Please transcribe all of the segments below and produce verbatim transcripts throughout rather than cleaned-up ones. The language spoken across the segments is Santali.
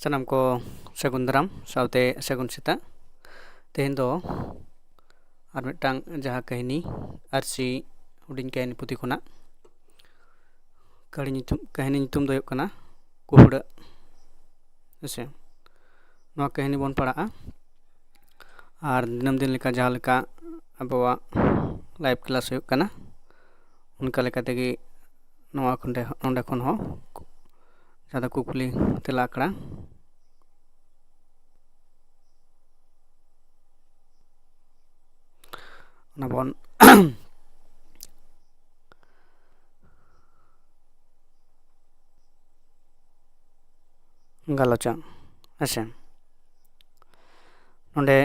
ᱥᱟᱱᱟᱢ ᱠᱚ ᱥᱟᱹᱜᱩᱱ ᱫᱟᱨᱟᱢ ᱥᱟᱶᱛᱮ ᱥᱟᱹᱜᱩᱱ ᱥᱮᱛᱟᱜ᱾ ᱛᱮᱦᱮᱧ ᱫᱚ ᱟᱨ ᱢᱤᱫᱴᱟᱝ ᱡᱟᱦᱟᱸ ᱠᱟᱹᱦᱱᱤ, ᱟᱨᱥᱤ ᱦᱩᱰᱤᱧ ᱠᱟᱹᱦᱱᱤ ᱯᱩᱛᱷᱤ ᱠᱷᱚᱱᱟᱜ ᱠᱟᱹᱦᱱᱤ ᱧᱩᱛᱩᱢ, ᱠᱟᱹᱦᱱᱤ ᱧᱩᱛᱩᱢ ᱫᱚ ᱦᱩᱭᱩᱜ ᱠᱟᱱᱟ ᱠᱩᱦᱲᱟᱹ᱾ ᱦᱮᱸᱥᱮ, ᱱᱚᱣᱟ ᱠᱟᱹᱦᱱᱤ ᱵᱚᱱ ᱯᱟᱲᱦᱟᱜᱼᱟ᱾ ᱟᱨ ᱫᱤᱱᱟᱹᱢ ᱫᱤᱱ ᱞᱮᱠᱟ ᱡᱟᱦᱟᱸ ᱞᱮᱠᱟ ᱟᱵᱚᱣᱟᱜ ᱞᱟᱭᱤᱵᱷ ᱠᱞᱟᱥ ᱦᱩᱭᱩᱜ ᱠᱟᱱᱟ, ᱚᱱᱠᱟ ᱞᱮᱠᱟ ᱛᱮᱜᱮ ᱱᱚᱣᱟ ᱠᱷᱚᱱ, ᱱᱚᱸᱰᱮ ᱠᱷᱚᱱ ᱦᱚᱸ ᱡᱟᱦᱟᱸ ᱫᱚ ᱠᱩᱠᱞᱤ ᱛᱮᱞᱟ ᱟᱠᱷᱲᱟ, ᱚᱱᱟ ᱵᱚᱱ ᱜᱟᱞᱚᱪᱟ᱾ ᱦᱮᱸᱥᱮ, ᱱᱚᱰᱮ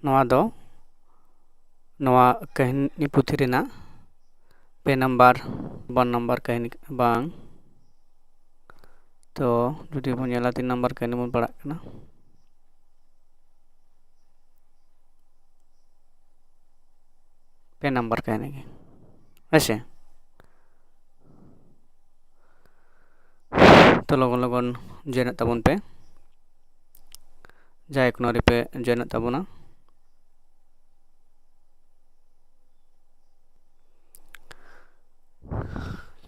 ᱱᱚᱣᱟ ᱫᱚ ᱱᱚᱣᱟ ᱠᱟᱹᱦᱱᱤ ᱯᱩᱛᱷᱤ ᱨᱮᱱᱟᱜ ᱯᱮ ᱱᱟᱢᱵᱟᱨ, ᱵᱟᱨ ᱱᱟᱢᱵᱟᱨ ᱠᱟᱹᱦᱱᱤ ᱵᱟᱝ, ᱛᱚ ᱡᱩᱫᱤ ᱵᱚᱱ ᱧᱮᱞᱟ, ᱛᱤᱱ ᱱᱟᱢᱵᱟᱨ ᱠᱟᱹᱦᱱᱤ ᱵᱚᱱ ᱯᱟᱲᱦᱟᱜ ᱠᱟᱱᱟ, ᱯᱮ ᱱᱟᱢᱵᱟᱨ ᱠᱟᱹᱦᱱᱤ ᱜᱮ᱾ ᱦᱮᱸᱥᱮ, ᱛᱚ ᱞᱚᱜᱚᱱ ᱞᱚᱜᱚᱱ ᱡᱚᱭᱮᱱᱚᱜ ᱛᱟᱵᱚᱱ ᱯᱮ, ᱡᱟᱦᱟᱸᱭ ᱮᱠᱷᱚᱱᱚ ᱟᱹᱣᱨᱤ ᱯᱮ ᱡᱚᱭᱮᱱᱚᱜ ᱛᱟᱵᱚᱱᱟ᱾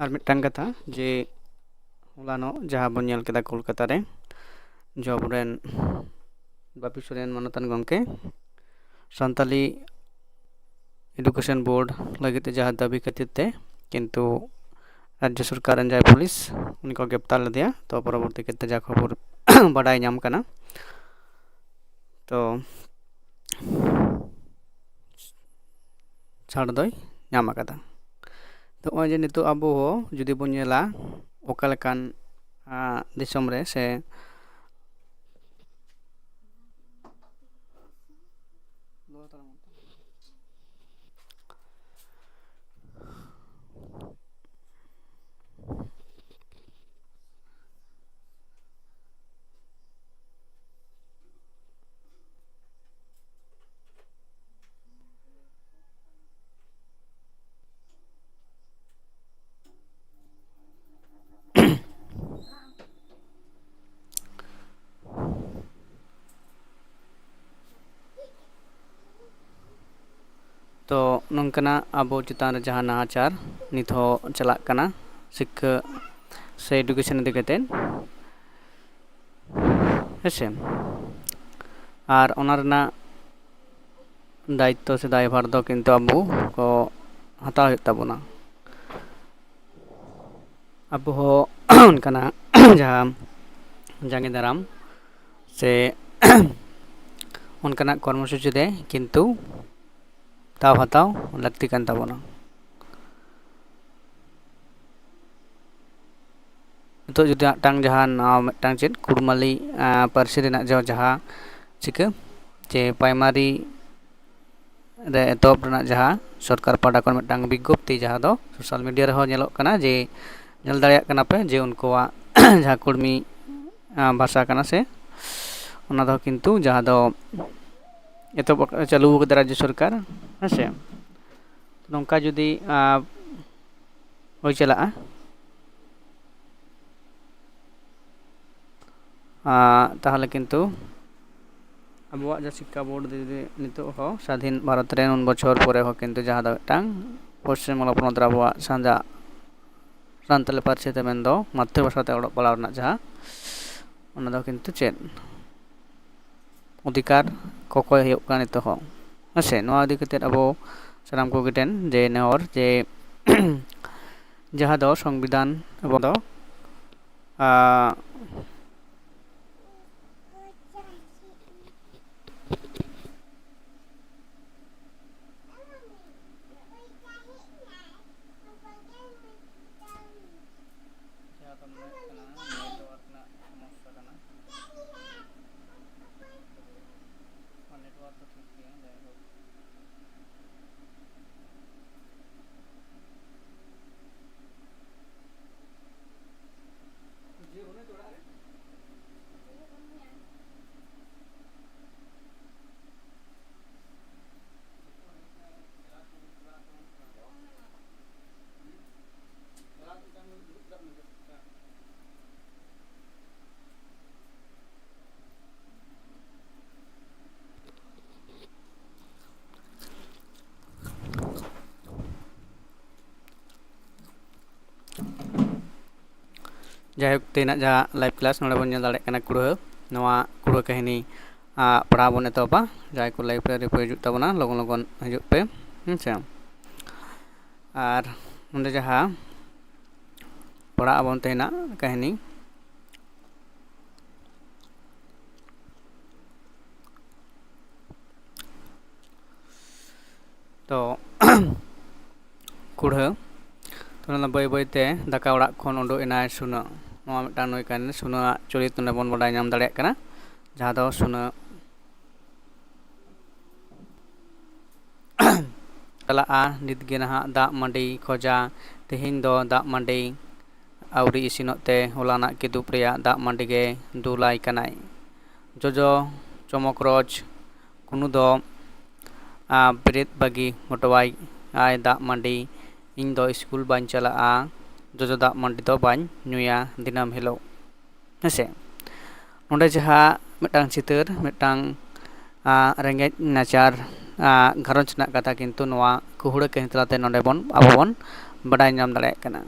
ᱟᱨ ᱢᱤᱫᱴᱟᱝ ᱠᱟᱛᱷᱟ, ᱡᱮ ᱦᱚᱞᱟᱱᱚᱜ ᱡᱟᱦᱟᱸ ᱵᱚᱱ ᱧᱮᱞ ᱠᱮᱫᱟ ᱠᱳᱞᱠᱟᱛᱟ ᱨᱮ, ᱡᱚᱵ ᱨᱮᱱ ᱵᱟᱯᱤ ᱥᱚᱨᱮᱱ ᱢᱟᱱᱚᱛᱟᱱ ᱜᱚᱢᱠᱮ ᱥᱟᱱᱛᱟᱞᱤ ᱮᱰᱩᱠᱮᱥᱚᱱ ᱵᱳᱨᱰ ᱞᱟᱹᱜᱤᱫ ᱛᱮ ᱡᱟᱦᱟᱸ ᱫᱟᱹᱵᱤ ᱠᱷᱟᱹᱛᱤᱨ ᱛᱮ ᱠᱤᱱᱛᱩ ᱨᱟᱡᱽᱡᱚ ᱥᱚᱨᱠᱟᱨ ᱨᱮᱱ ᱡᱟᱦᱟᱸᱭ ᱯᱩᱞᱤᱥ, ᱩᱱᱤ ᱠᱚ ᱜᱨᱮᱯᱛᱟᱨ ᱞᱮᱫᱮᱭᱟ᱾ ᱛᱚ ᱯᱚᱨᱚᱵᱚᱨᱛᱤ ᱠᱷᱮᱛᱨᱮ ᱡᱟ ᱠᱷᱚᱵᱚᱨ ᱵᱟᱰᱟᱭ ᱧᱟᱢ ᱠᱟᱱᱟ, ᱛᱚ ᱪᱷᱟᱲ ᱫᱚᱭ ᱧᱟᱢ ᱟᱠᱟᱫᱟ᱾ ᱛᱚ ᱱᱚᱜᱼᱚᱭ ᱡᱮ ᱱᱤᱛᱚᱜ ᱟᱵᱚ ᱦᱚᱸ ᱡᱩᱫᱤ ᱵᱚᱱ ᱧᱮᱞᱟ ᱚᱠᱟ ᱞᱮᱠᱟᱱ, ᱟᱸ, ᱫᱤᱥᱚᱢ ᱨᱮ ᱥᱮ ᱛᱚ ᱱᱚᱝᱠᱟᱱᱟᱜ ᱟᱵᱚ ᱪᱮᱛᱟᱱ ᱨᱮ ᱡᱟᱦᱟᱸ ᱱᱟᱦᱟᱪᱟᱨ ᱱᱤᱛ ᱦᱚᱸ ᱪᱟᱞᱟᱜ ᱠᱟᱱᱟ ᱥᱤᱠᱠᱷᱟᱹ ᱥᱮ ᱮᱰᱩᱠᱮᱥᱚᱱ ᱤᱫᱤ ᱠᱟᱛᱮᱫ, ᱦᱮᱸᱥᱮ? ᱟᱨ ᱚᱱᱟ ᱨᱮᱱᱟᱜ ᱫᱟᱭᱤᱛᱛᱚ ᱥᱮ ᱫᱟᱭᱵᱷᱟᱨ ᱫᱚ ᱠᱤᱱᱛᱩ ᱟᱵᱚ ᱠᱚ ᱦᱟᱛᱟᱣ ᱦᱩᱭᱩᱜ ᱛᱟᱵᱚᱱᱟ᱾ ᱟᱵᱚ ᱦᱚᱸ ᱚᱱᱠᱟᱱᱟᱜ ᱡᱟᱦᱟᱸ ᱡᱟᱸᱜᱮ ᱫᱟᱨᱟᱢ ᱥᱮ ᱚᱱᱠᱟᱱᱟᱜ ᱠᱚᱨᱢᱚᱥᱩᱪᱤ ᱨᱮ ᱠᱤᱱᱛᱩ ᱛᱟᱣ ᱦᱟᱛᱟᱣ ᱞᱟᱹᱠᱛᱤ ᱠᱟᱱ ᱛᱟᱵᱚᱱᱟ᱾ ᱱᱤᱛᱚᱜ ᱡᱩᱫᱤ ᱢᱤᱫᱴᱟᱝ ᱡᱟᱦᱟᱸ ᱱᱟᱣᱟ ᱢᱤᱫᱴᱟᱝ ᱪᱮᱫ ᱠᱩᱲᱢᱟᱞᱤ, ᱟᱸ, ᱯᱟᱹᱨᱥᱤ ᱨᱮᱱᱟᱜ ᱡᱟᱦᱟᱸ, ᱡᱟᱦᱟᱸ ᱪᱤᱠᱟᱹ ᱡᱮ ᱯᱨᱟᱭᱢᱟᱨᱤ ᱨᱮ ᱮᱛᱚᱦᱚᱵ ᱨᱮᱱᱟᱜ ᱡᱟᱦᱟᱸ ᱥᱚᱨᱠᱟᱨ ᱯᱟᱦᱴᱟ ᱠᱷᱚᱱ ᱢᱤᱫᱴᱟᱝ ᱵᱤᱜᱽᱜᱚᱯᱛᱤ, ᱡᱟᱦᱟᱸ ᱫᱚ ᱥᱳᱥᱟᱞ ᱢᱤᱰᱤᱭᱟ ᱨᱮᱦᱚᱸ ᱧᱮᱞᱚᱜ ᱠᱟᱱᱟ ᱡᱮ ᱧᱮᱞ ᱫᱟᱲᱮᱭᱟᱜ ᱠᱟᱱᱟ ᱯᱮ ᱡᱮ ᱩᱱᱠᱩᱣᱟᱜ ᱡᱟᱦᱟᱸ ᱠᱩᱲᱢᱤ, ᱟᱸ, ᱵᱷᱟᱥᱟ ᱠᱟᱱᱟ ᱥᱮ, ᱚᱱᱟ ᱫᱚ ᱠᱤᱱᱛᱩ ᱡᱟᱦᱟᱸ ᱫᱚ ᱮᱛᱚᱦᱚᱵ ᱟᱠ-, ᱪᱟᱹᱞᱩ ᱟᱠᱟᱫᱟ ᱨᱟᱡᱽᱡᱚ ᱥᱚᱨᱠᱟᱨ, ᱦᱮᱸ ᱥᱮ᱾ ᱱᱚᱝᱠᱟ ᱡᱩᱫᱤ, ᱟᱸ, ᱦᱩᱭ ᱪᱟᱞᱟᱜᱼᱟ, ᱟᱸ, ᱛᱟᱦᱚᱞᱮ ᱠᱤᱱᱛᱩ ᱟᱵᱚᱣᱟᱜ ᱡᱟᱦᱟᱸ ᱥᱤᱠᱠᱷᱟ ᱵᱳᱨᱰ ᱡᱩᱫᱤ ᱱᱤᱛᱚᱜ ᱦᱚᱸ ᱥᱟᱫᱷᱤᱱ ᱵᱷᱟᱨᱚᱛ ᱨᱮ ᱩᱱ ᱵᱚᱪᱷᱚᱨ ᱯᱚᱨᱮ ᱦᱚᱸ ᱠᱤᱱᱛᱩ ᱡᱟᱦᱟᱸ ᱫᱚ ᱢᱤᱫᱴᱟᱝ ᱯᱚᱥᱪᱤᱢ ᱵᱟᱝᱞᱟ ᱯᱚᱱᱚᱛ ᱨᱮ ᱟᱵᱚᱣᱟᱜ ᱥᱟᱸᱡᱟ ᱥᱟᱱᱛᱟᱞᱤ ᱯᱟᱹᱨᱥᱤ ᱛᱮ ᱢᱮᱱᱫᱚ ᱢᱟᱛᱨᱤ ᱵᱷᱟᱥᱟ ᱛᱮ ᱚᱞᱚᱜ ᱯᱟᱲᱦᱟᱣ ᱨᱮᱱᱟᱜ ᱡᱟᱦᱟᱸ, ᱚᱱᱟ ᱫᱚ ᱠᱤᱱᱛᱩ ᱪᱮᱫ ᱚᱫᱷᱤᱠᱟᱨ ᱠᱚᱠᱚᱭ ᱦᱩᱭᱩᱜ ᱠᱟᱱᱟ ᱱᱤᱛᱚᱜ ᱦᱚᱸ, ᱦᱮᱸ ᱥᱮ? ᱱᱚᱣᱟ ᱤᱫᱤ ᱠᱟᱛᱮᱫ ᱟᱵᱚ ᱥᱟᱱᱟᱢ ᱠᱚᱜᱮ ᱴᱷᱮᱱ ᱡᱮ ᱱᱮᱦᱚᱨ ᱡᱮ ᱡᱟᱦᱟᱸ ᱫᱚ ᱥᱚᱝᱵᱤᱫᱷᱟᱱ ᱟᱵᱚ ᱫᱚ, ᱟᱸ, ᱡᱟᱦᱟᱸ ᱫᱚ ᱢᱚᱱᱮ ᱦᱩᱭᱩᱜ ᱠᱟᱱᱟ ᱱᱮᱴᱣᱟᱨᱠ ᱨᱮᱱᱟᱜ ᱥᱚᱢᱚᱥᱥᱟ ᱠᱟᱱᱟ᱾ ᱱᱮᱴᱣᱟᱨᱠ ᱫᱚ ᱴᱷᱤᱠ ᱜᱮᱭᱟ, ᱡᱟᱭᱦᱳᱠ᱾ ᱡᱟᱭᱦᱳᱠ, ᱛᱮᱦᱮᱧᱟᱜ ᱡᱟᱦᱟᱸ live class ᱱᱚᱰᱮ ᱵᱚᱱ ᱧᱮᱞ ᱫᱟᱲᱮᱭᱟᱜ ᱠᱟᱱᱟ, ᱠᱩᱲᱦᱟᱹ, ᱱᱚᱣᱟ ᱠᱩᱲᱦᱟᱹ ᱠᱟᱹᱦᱱᱤ ᱟᱜ ᱯᱟᱲᱦᱟᱣ ᱵᱚᱱ ᱮᱛᱚᱦᱚᱵᱟ᱾ ᱡᱟᱦᱟᱸᱭ ᱠᱚ live ᱨᱮ ᱟᱹᱣᱨᱤ ᱯᱮ ᱦᱤᱡᱩᱜ ᱛᱟᱵᱚᱱᱟ, ᱞᱚᱜᱚᱱ ᱞᱚᱜᱚᱱ ᱦᱤᱡᱩᱜ ᱯᱮ, ᱦᱮᱸ ᱥᱮ᱾ ᱟᱨ ᱱᱚᱰᱮ ᱡᱟᱦᱟᱸ ᱯᱟᱲᱦᱟᱜ ᱟᱵᱚᱱ ᱛᱮᱦᱮᱧᱟᱜ ᱠᱟᱹᱦᱱᱤ, ᱛᱚ ᱠᱩᱲᱦᱟᱹ, ᱛᱚ ᱚᱱᱟ ᱫᱚ ᱵᱟᱹᱭ ᱵᱟᱹᱭ ᱛᱮ ᱫᱟᱠᱟ ᱚᱲᱟᱜ ᱠᱷᱚᱱ ᱩᱰᱩᱠ ᱮᱱᱟᱭ ᱥᱩᱱᱟᱹ᱾ ᱱᱚᱣᱟ ᱢᱤᱫᱴᱟᱝ ᱱᱩᱭ ᱠᱟᱹᱦᱱᱤ, ᱥᱩᱱᱟᱹᱣᱟᱜ ᱪᱚᱨᱤᱛ ᱱᱚᱰᱮ ᱵᱚᱱ ᱵᱟᱰᱟᱭ ᱧᱟᱢ ᱫᱟᱲᱮᱭᱟᱜ ᱠᱟᱱᱟ, ᱡᱟᱦᱟᱸ ᱫᱚ ᱥᱩᱱᱟᱹ ᱪᱟᱞᱟᱜᱼᱟ, ᱱᱤᱛ ᱜᱮ ᱱᱟᱦᱟᱜ ᱫᱟᱜ ᱢᱟᱹᱰᱤ ᱠᱷᱚᱡᱟ᱾ ᱛᱮᱦᱮᱧ ᱫᱚ ᱫᱟᱜ ᱢᱟᱹᱰᱤ ᱟᱹᱣᱨᱤ ᱤᱥᱤᱱᱚᱜ ᱛᱮ ᱦᱚᱞᱟᱱᱟᱜ ᱠᱤᱫᱩᱵ ᱨᱮᱭᱟᱜ ᱫᱟᱜ ᱢᱟᱹᱰᱤ ᱜᱮ ᱫᱩᱞᱟᱭ ᱠᱟᱱᱟᱭ᱾ ᱡᱚᱡᱚ ᱪᱚᱢᱚᱠ ᱨᱚᱡᱽ ᱠᱩᱱᱩ ᱫᱚ, ᱟ, ᱵᱮᱨᱮᱫ ᱵᱟᱹᱜᱤ ᱦᱚᱴᱚᱣᱟᱭ ᱟᱭ ᱫᱟᱜ ᱢᱟᱹᱰᱤ᱾ ᱤᱧ ᱫᱚ ᱥᱠᱩᱞ ᱵᱟᱹᱧ ᱪᱟᱞᱟᱜᱼᱟ, ᱡᱚᱡᱚ ᱫᱟᱜ ᱢᱟᱹᱰᱤ ᱫᱚ ᱵᱟᱹᱧ ᱧᱩᱭᱟ ᱫᱤᱱᱟᱹᱢ ᱦᱤᱞᱳᱜ᱾ ᱦᱮᱸᱥᱮ, ᱱᱚᱰᱮ ᱡᱟᱦᱟᱸ ᱢᱤᱫᱴᱟᱝ ᱪᱤᱛᱟᱹᱨ, ᱢᱤᱫᱴᱟᱝ, ᱟ, ᱨᱮᱸᱜᱮᱡ ᱱᱟᱪᱟᱨ, ᱟ, ᱜᱷᱟᱨᱚᱸᱡᱽ ᱨᱮᱱᱟᱜ ᱠᱟᱛᱷᱟ ᱠᱤᱱᱛᱩ ᱱᱚᱣᱟ ᱠᱩᱦᱩᱲᱟᱹ ᱠᱟᱹᱦᱱᱤ ᱛᱟᱞᱟᱛᱮ ᱱᱚᱰᱮ ᱵᱚᱱ, ᱟᱵᱚ ᱵᱚᱱ ᱵᱟᱰᱟᱭ ᱧᱟᱢ ᱫᱟᱲᱮᱭᱟᱜ ᱠᱟᱱᱟ᱾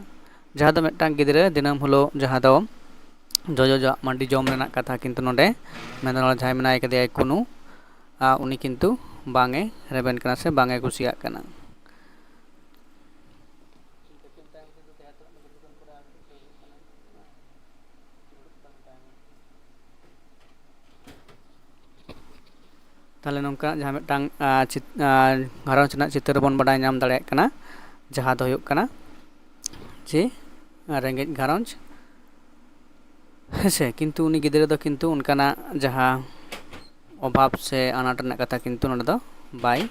ᱡᱟᱦᱟᱸ ᱫᱚ ᱢᱤᱫᱴᱟᱝ ᱜᱤᱫᱽᱨᱟᱹ ᱫᱤᱱᱟᱹᱢ ᱦᱤᱞᱳᱜ ᱡᱟᱦᱟᱸ ᱫᱚ ᱡᱚᱡᱚ ᱫᱟᱜ ᱢᱟᱹᱰᱤ ᱡᱚᱢ ᱨᱮᱱᱟᱜ ᱠᱟᱛᱷᱟ ᱠᱤᱱᱛᱩ ᱱᱚᱰᱮ ᱢᱮᱱᱫᱚ, ᱱᱚᱰᱮ ᱡᱟᱦᱟᱸᱭ ᱢᱮᱱᱟᱭ ᱠᱟᱫᱮᱭᱟᱭ ᱠᱩᱱᱩ, ᱟ, ᱩᱱᱤ ᱠᱤᱱᱛᱩ ᱵᱟᱝ ᱮ ᱨᱮᱵᱮᱱ ᱠᱟᱱᱟ ᱥᱮ ᱵᱟᱝ ᱮ ᱠᱩᱥᱤᱭᱟᱜ ᱠᱟᱱᱟ᱾ ᱛᱟᱦᱞᱮ ᱱᱚᱝᱠᱟ ᱡᱟᱦᱟᱸ ᱢᱤᱫᱴᱟᱝ, ᱟ, ᱪᱤᱛ-, ᱟ, ᱜᱷᱟᱨᱚᱸᱡᱽ ᱨᱮᱱᱟᱜ ᱪᱤᱛᱟᱹᱨ ᱵᱚᱱ ᱵᱟᱰᱟᱭ ᱧᱟᱢ ᱫᱟᱲᱮᱭᱟᱜ ᱠᱟᱱᱟ, ᱡᱟᱦᱟᱸ ᱫᱚ ᱦᱩᱭᱩᱜ ᱠᱟᱱᱟ ᱡᱮ, ᱟ, ᱨᱮᱸᱜᱮᱡ ᱜᱷᱟᱨᱚᱸᱡᱽ, ᱦᱮᱸᱥᱮ᱾ ᱠᱤᱱᱛᱩ ᱩᱱᱤ ᱜᱤᱫᱽᱨᱟᱹ ᱫᱚ ᱠᱤᱱᱛᱩ ᱚᱱᱠᱟᱱᱟᱜ ᱡᱟᱦᱟᱸ ᱚᱵᱷᱟᱵᱽ ᱥᱮ ᱟᱱᱟᱴ ᱨᱮᱱᱟᱜ ᱠᱟᱛᱷᱟ ᱠᱤᱱᱛᱩ ᱱᱚᱰᱮ ᱫᱚ ᱵᱟᱭ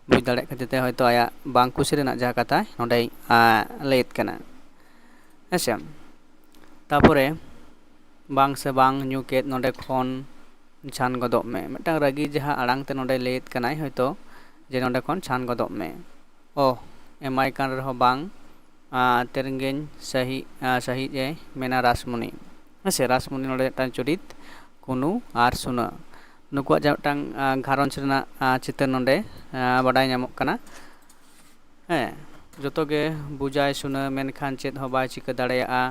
ᱵᱩᱡᱽ ᱫᱟᱲᱮᱭᱟᱜ ᱠᱷᱟᱹᱛᱤᱨ ᱛᱮ ᱦᱚᱭᱛᱳ ᱟᱭᱟᱜ ᱵᱟᱝ ᱠᱩᱥᱤ ᱨᱮᱱᱟᱜ ᱡᱟᱦᱟᱸ ᱠᱟᱛᱷᱟ ᱱᱚᱰᱮᱭ, ᱟ, ᱞᱟᱹᱭᱮᱫ ᱠᱟᱱᱟ, ᱦᱮᱸᱥᱮ᱾ ᱛᱟᱯᱚᱨᱮ ᱵᱟᱝ ᱥᱮ ᱵᱟᱝ ᱧᱩ ᱠᱮᱫ, ᱱᱚᱰᱮ ᱠᱷᱚᱱ ᱪᱷᱟᱱ ᱜᱚᱫᱚᱜ ᱢᱮ᱾ ᱢᱤᱫᱴᱟᱝ ᱨᱟᱹᱜᱤ ᱡᱟᱦᱟᱸ ᱟᱲᱟᱝ ᱛᱮ ᱱᱚᱰᱮ ᱞᱟᱹᱭᱮᱫ ᱠᱟᱱᱟᱭ ᱦᱚᱭᱛᱳ ᱡᱮ ᱱᱚᱰᱮ ᱠᱷᱚᱱ ᱪᱷᱟᱱ ᱜᱚᱫᱚᱜ ᱢᱮ᱾ ᱚ, ᱮᱢᱟᱭ ᱠᱟᱱ ᱨᱮᱦᱚᱸ ᱵᱟᱝ, ᱟ, ᱛᱮᱨᱮᱝᱜᱮᱧ ᱥᱟᱹᱦᱤᱡ, ᱟ, ᱥᱟᱹᱦᱤᱡ ᱮ ᱢᱮᱱᱟ ᱨᱟᱥᱢᱩᱱᱤ᱾ ᱦᱮᱸ ᱥᱮ, ᱨᱟᱥᱢᱩᱱᱤ ᱱᱚᱰᱮ ᱢᱤᱫᱴᱟᱝ ᱪᱚᱨᱤᱛ, ᱠᱩᱱᱩ ᱟᱨ ᱥᱩᱱᱟᱹ᱾ ᱱᱩᱠᱩᱣᱟᱜ ᱡᱟᱦᱟᱸ ᱢᱤᱫᱴᱟᱝ, ᱟ, ᱜᱷᱟᱨᱚᱸᱡᱽ ᱨᱮᱱᱟᱜ, ᱟ, ᱪᱤᱛᱟᱹᱨ ᱱᱚᱰᱮ, ᱟ, ᱵᱟᱰᱟᱭ ᱧᱟᱢᱚᱜ ᱠᱟᱱᱟ᱾ ᱦᱮᱸ, ᱡᱚᱛᱚ ᱜᱮ ᱵᱩᱡᱟᱭ ᱥᱩᱱᱟᱹ, ᱢᱮᱱᱠᱷᱟᱱ ᱪᱮᱫ ᱦᱚᱸ ᱵᱟᱭ ᱪᱤᱠᱟᱹ ᱫᱟᱲᱮᱭᱟᱜᱼᱟ᱾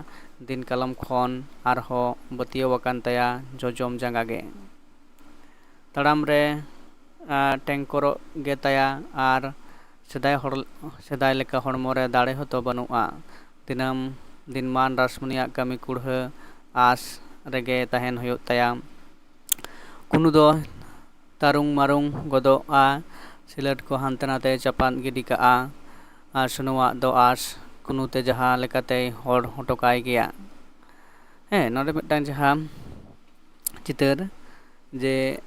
ᱫᱤᱱ ᱠᱟᱞᱚᱢ ᱠᱷᱚᱱ ᱟᱨᱦᱚᱸ ᱵᱟᱹᱛᱭᱟᱹᱣ ᱟᱠᱟᱱ ᱛᱟᱭᱟ ᱡᱚᱡᱚᱢ ᱡᱟᱸᱜᱟ ᱜᱮ᱾ ᱛᱟᱲᱟᱢ ᱨᱮ ᱴᱮᱝᱠᱚᱨᱚᱜ ᱜᱮ ᱛᱟᱭᱟ ᱟᱨ ᱥᱮᱫᱟᱭ ᱦᱚᱲ ᱥᱮᱫᱟᱭ ᱞᱮᱠᱟ ᱦᱚᱲᱢᱚ ᱨᱮ ᱫᱟᱲᱮ ᱦᱚᱸᱛᱚ ᱵᱟᱹᱱᱩᱜᱼᱟ᱾ ᱫᱤᱱᱟᱹᱢ ᱫᱤᱱᱢᱟᱱ ᱨᱟᱥᱢᱩᱱᱤᱭᱟᱜ ᱠᱟᱹᱢᱤ ᱠᱩᱲᱦᱟᱹ ᱟᱸᱥ ᱨᱮᱜᱮ ᱛᱟᱦᱮᱱ ᱦᱩᱭᱩᱜ ᱛᱟᱭᱟ᱾ ᱠᱩᱱᱩ ᱫᱚ ᱛᱟᱨᱩᱝ ᱢᱟᱨᱩᱝ ᱜᱚᱫᱚᱜᱼᱟ, ᱥᱤᱞᱟᱹᱴ ᱠᱚ ᱦᱟᱱᱛᱮ ᱱᱟᱛᱮ ᱪᱟᱯᱟᱫ ᱜᱤᱰᱤ ᱠᱟᱜᱼᱟ, ᱟᱨ ᱥᱩᱱᱩᱣᱟᱜ ᱫᱚ ᱟᱸᱥ ᱠᱩᱱᱩ ᱛᱮ ᱡᱟᱦᱟᱸ ᱞᱮᱠᱟᱛᱮᱭ ᱦᱚᱲ ᱦᱚᱴᱚ ᱠᱟᱭ ᱜᱮᱭᱟ᱾ ᱦᱮᱸ, ᱱᱚᱰᱮ ᱢᱤᱫᱴᱟᱝ ᱡᱟᱦᱟᱸ ᱪᱤᱛᱟᱹᱨ, ᱡᱮ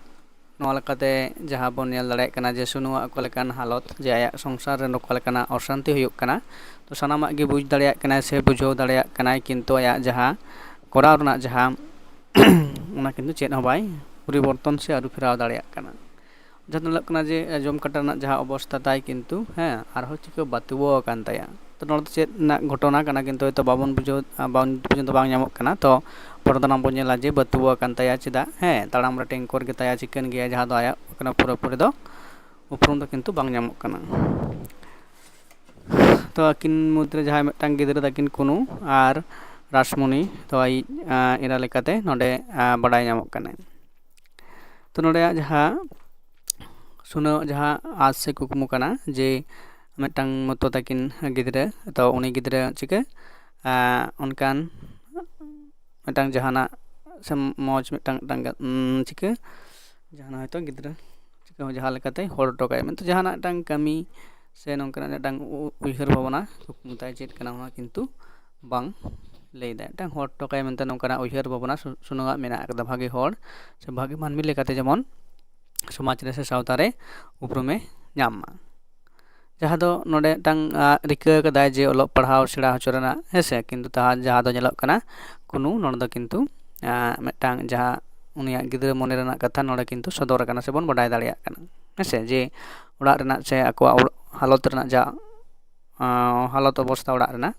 ᱱᱚᱣᱟ ᱞᱮᱠᱟᱛᱮ ᱡᱟᱦᱟᱸ ᱵᱚᱱ ᱧᱮᱞ ᱫᱟᱲᱮᱭᱟᱜ ᱠᱟᱱᱟ ᱡᱮ ᱥᱩᱱᱩᱣᱟᱜ ᱚᱠᱟ ᱞᱮᱠᱟᱱ ᱦᱟᱞᱚᱛ, ᱡᱮ ᱟᱭᱟᱜ ᱥᱚᱝᱥᱟᱨ ᱨᱮ ᱚᱠᱟ ᱞᱮᱠᱟᱱᱟᱜ ᱚᱥᱟᱱᱛᱤ ᱦᱩᱭᱩᱜ ᱠᱟᱱᱟ᱾ ᱛᱚ ᱥᱟᱱᱟᱢᱟᱜ ᱜᱮ ᱵᱩᱡᱽ ᱫᱟᱲᱮᱭᱟᱜ ᱠᱟᱱᱟᱭ ᱥᱮ ᱵᱩᱡᱷᱟᱹᱣ ᱫᱟᱲᱮᱭᱟᱜ ᱠᱟᱱᱟᱭ, ᱠᱤᱱᱛᱩ ᱟᱭᱟᱜ ᱡᱟᱦᱟᱸ ᱠᱚᱨᱟᱣ ᱨᱮᱱᱟᱜ ᱡᱟᱦᱟᱸ ᱚᱱᱟ ᱠᱤᱱᱛᱩ ᱪᱮᱫ ᱦᱚᱸ ᱵᱟᱭ ᱯᱚᱨᱤᱵᱚᱨᱛᱚᱱ ᱥᱮ ᱟᱹᱨᱩ ᱯᱷᱮᱨᱟᱣ ᱫᱟᱲᱮᱭᱟᱜ ᱠᱟᱱᱟ᱾ ᱡᱟᱦᱟᱸ ᱫᱚ ᱧᱮᱞᱚᱜ ᱠᱟᱱᱟ ᱡᱮ ᱡᱚᱢ ᱠᱟᱴᱟ ᱨᱮᱱᱟᱜ ᱡᱟᱦᱟᱸ ᱚᱵᱚᱥᱛᱟ ᱛᱟᱭ ᱠᱤᱱᱛᱩ, ᱦᱮᱸ, ᱟᱨᱦᱚᱸ ᱪᱤᱠᱟᱹ ᱵᱟᱛᱩᱣᱟᱹ ᱟᱠᱟᱱ ᱛᱟᱭᱟ᱾ ᱛᱚ ᱱᱚᱰᱮ ᱫᱚ ᱪᱮᱫ ᱨᱮᱱᱟᱜ ᱜᱷᱚᱴᱚᱱᱟ ᱠᱟᱱᱟ ᱠᱤᱱᱛᱩ ᱦᱚᱭᱛᱳ ᱵᱟᱵᱚᱱ ᱵᱩᱡᱷᱟᱹᱣ, ᱵᱟᱝ, ᱱᱤᱛ ᱯᱚᱨᱡᱚᱱᱛᱚ ᱵᱟᱝ ᱧᱟᱢᱚᱜ ᱠᱟᱱᱟ᱾ ᱛᱚ ᱯᱚᱨᱮ ᱫᱚ ᱱᱟᱜ ᱵᱚᱱ ᱧᱮᱞᱟ ᱡᱮ ᱵᱟᱛᱩᱣᱟᱹ ᱟᱠᱟᱱ ᱛᱟᱭᱟ ᱪᱮᱫᱟᱜ, ᱦᱮᱸ, ᱛᱟᱲᱟᱢ ᱨᱮ ᱴᱮᱝᱠᱚᱨ ᱜᱮ ᱛᱟᱭᱟ, ᱪᱤᱠᱟᱹᱱ ᱜᱮᱭᱟ, ᱡᱟᱦᱟᱸ ᱫᱚ ᱟᱭᱟᱜ ᱠᱟᱱᱟ ᱯᱩᱨᱟᱹᱯᱩᱨᱤ ᱫᱚ ᱩᱯᱨᱩᱢ ᱫᱚ ᱠᱤᱱᱛᱩ ᱵᱟᱝ ᱧᱟᱢᱚᱜ ᱠᱟᱱᱟ᱾ ᱛᱚ ᱟᱹᱠᱤᱱ ᱢᱩᱫᱽᱨᱮ ᱡᱟᱦᱟᱸᱭ ᱢᱤᱫᱴᱟᱝ ᱜᱤᱫᱽᱨᱟᱹ ᱛᱟᱹᱠᱤᱱ ᱠᱩᱱᱩ ᱟᱨ ᱨᱟᱥᱢᱩᱱᱤ ᱫᱚ ᱟᱡ ᱮᱨᱟ ᱞᱮᱠᱟᱛᱮ ᱱᱚᱰᱮ ᱵᱟᱰᱟᱭ ᱧᱟᱢᱚᱜ ᱠᱟᱱᱟᱭ᱾ ᱛᱚ ᱱᱚᱰᱮᱭᱟᱜ ᱡᱟᱦᱟᱸ ᱥᱩᱱᱟᱹᱣᱟᱜ ᱡᱟᱦᱟᱸ ᱟᱸᱥ ᱥᱮ ᱠᱩᱠᱢᱩ ᱠᱟᱱᱟ ᱡᱮ ᱢᱤᱫᱴᱟᱝ ᱢᱚᱛᱚ ᱛᱟᱹᱠᱤᱱ ᱜᱤᱫᱽᱨᱟᱹ, ᱛᱚ ᱩᱱᱤ ᱜᱤᱫᱽᱨᱟᱹ ᱪᱤᱠᱟᱹ ᱚᱱᱠᱟᱱ ᱢᱤᱫᱴᱟᱝ ᱡᱟᱦᱟᱱᱟᱜ ᱥᱮ ᱢᱚᱡᱽ ᱢᱤᱫᱴᱟᱝ ᱢᱤᱫᱴᱟᱝ ᱪᱤᱠᱟᱹ ᱡᱟᱦᱟᱱᱟᱜ ᱦᱚᱭᱛᱳ ᱜᱤᱫᱽᱨᱟᱹ ᱪᱤᱠᱟᱹ ᱡᱟᱦᱟᱸ ᱞᱮᱠᱟᱛᱮ ᱦᱚᱲ ᱦᱚᱴᱚ ᱠᱟᱭ, ᱢᱮᱱᱛᱮ ᱡᱟᱦᱟᱱᱟᱜ ᱢᱤᱫᱴᱟᱝ ᱠᱟᱹᱢᱤ ᱥᱮ ᱱᱚᱝᱠᱟᱱᱟᱜ ᱢᱤᱫᱴᱟᱝ ᱩᱭᱦᱟᱹᱨ ᱵᱷᱟᱵᱽᱱᱟ ᱠᱩᱠᱢᱩ ᱛᱟᱭ ᱪᱮᱫ ᱠᱟᱱᱟ ᱚᱱᱟ ᱠᱤᱱᱛᱩ ᱵᱟᱝ ᱞᱟᱹᱭᱫᱟᱭ᱾ ᱢᱤᱫᱴᱟᱝ ᱦᱚᱲ ᱦᱚᱴᱚ ᱠᱟᱭ ᱢᱮᱱᱛᱮ ᱱᱚᱝᱠᱟᱱᱟᱜ ᱩᱭᱦᱟᱹᱨ ᱵᱷᱟᱵᱽᱱᱟ ᱥᱩᱱᱩᱣᱟᱜ ᱢᱮᱱᱟᱜ ᱟᱠᱟᱫᱟ, ᱵᱷᱟᱜᱮ ᱦᱚᱲ ᱥᱮ ᱵᱷᱟᱜᱮ ᱢᱟᱹᱱᱢᱤ ᱞᱮᱠᱟᱛᱮ ᱡᱮᱢᱚᱱ ᱥᱚᱢᱟᱡᱽ ᱨᱮ ᱥᱮ ᱥᱟᱶᱛᱟ ᱨᱮ ᱩᱯᱨᱩᱢᱮ ᱧᱟᱢ ᱢᱟ᱾ ᱡᱟᱦᱟᱸ ᱫᱚ ᱱᱚᱰᱮ ᱢᱤᱫᱴᱟᱝ ᱨᱤᱠᱟᱹ ᱠᱟᱫᱟᱭ ᱡᱮ ᱚᱞᱚᱜ ᱯᱟᱲᱦᱟᱣ ᱥᱮᱬᱟ ᱦᱚᱪᱚ ᱨᱮᱱᱟᱜ, ᱦᱮᱸ ᱥᱮ, ᱠᱤᱱᱛᱩ ᱡᱟᱦᱟᱸ ᱫᱚ ᱧᱮᱞᱚᱜ ᱠᱟᱱᱟ ᱠᱩᱱᱩ ᱱᱚᱰᱮ ᱫᱚ ᱠᱤᱱᱛᱩ ᱢᱤᱫᱴᱟᱝ ᱡᱟᱦᱟᱸ ᱩᱱᱤᱭᱟᱜ ᱜᱤᱫᱽᱨᱟᱹ ᱢᱚᱱᱮ ᱨᱮᱱᱟᱜ ᱠᱟᱛᱷᱟ ᱱᱚᱰᱮ ᱠᱤᱱᱛᱩ ᱥᱚᱫᱚᱨ ᱟᱠᱟᱱᱟ ᱥᱮᱵᱚᱱ ᱵᱟᱰᱟᱭ ᱫᱟᱲᱮᱭᱟᱜ ᱠᱟᱱᱟ, ᱦᱮᱸ ᱥᱮ, ᱡᱮ ᱚᱲᱟᱜ ᱨᱮᱱᱟᱜ ᱥᱮ ᱟᱠᱚᱣᱟᱜ ᱦᱟᱞᱚᱛ ᱨᱮᱱᱟᱜ ᱡᱟ ᱦᱟᱞᱚᱛ ᱚᱵᱚᱥᱛᱷᱟ ᱚᱲᱟᱜ ᱨᱮᱱᱟᱜ,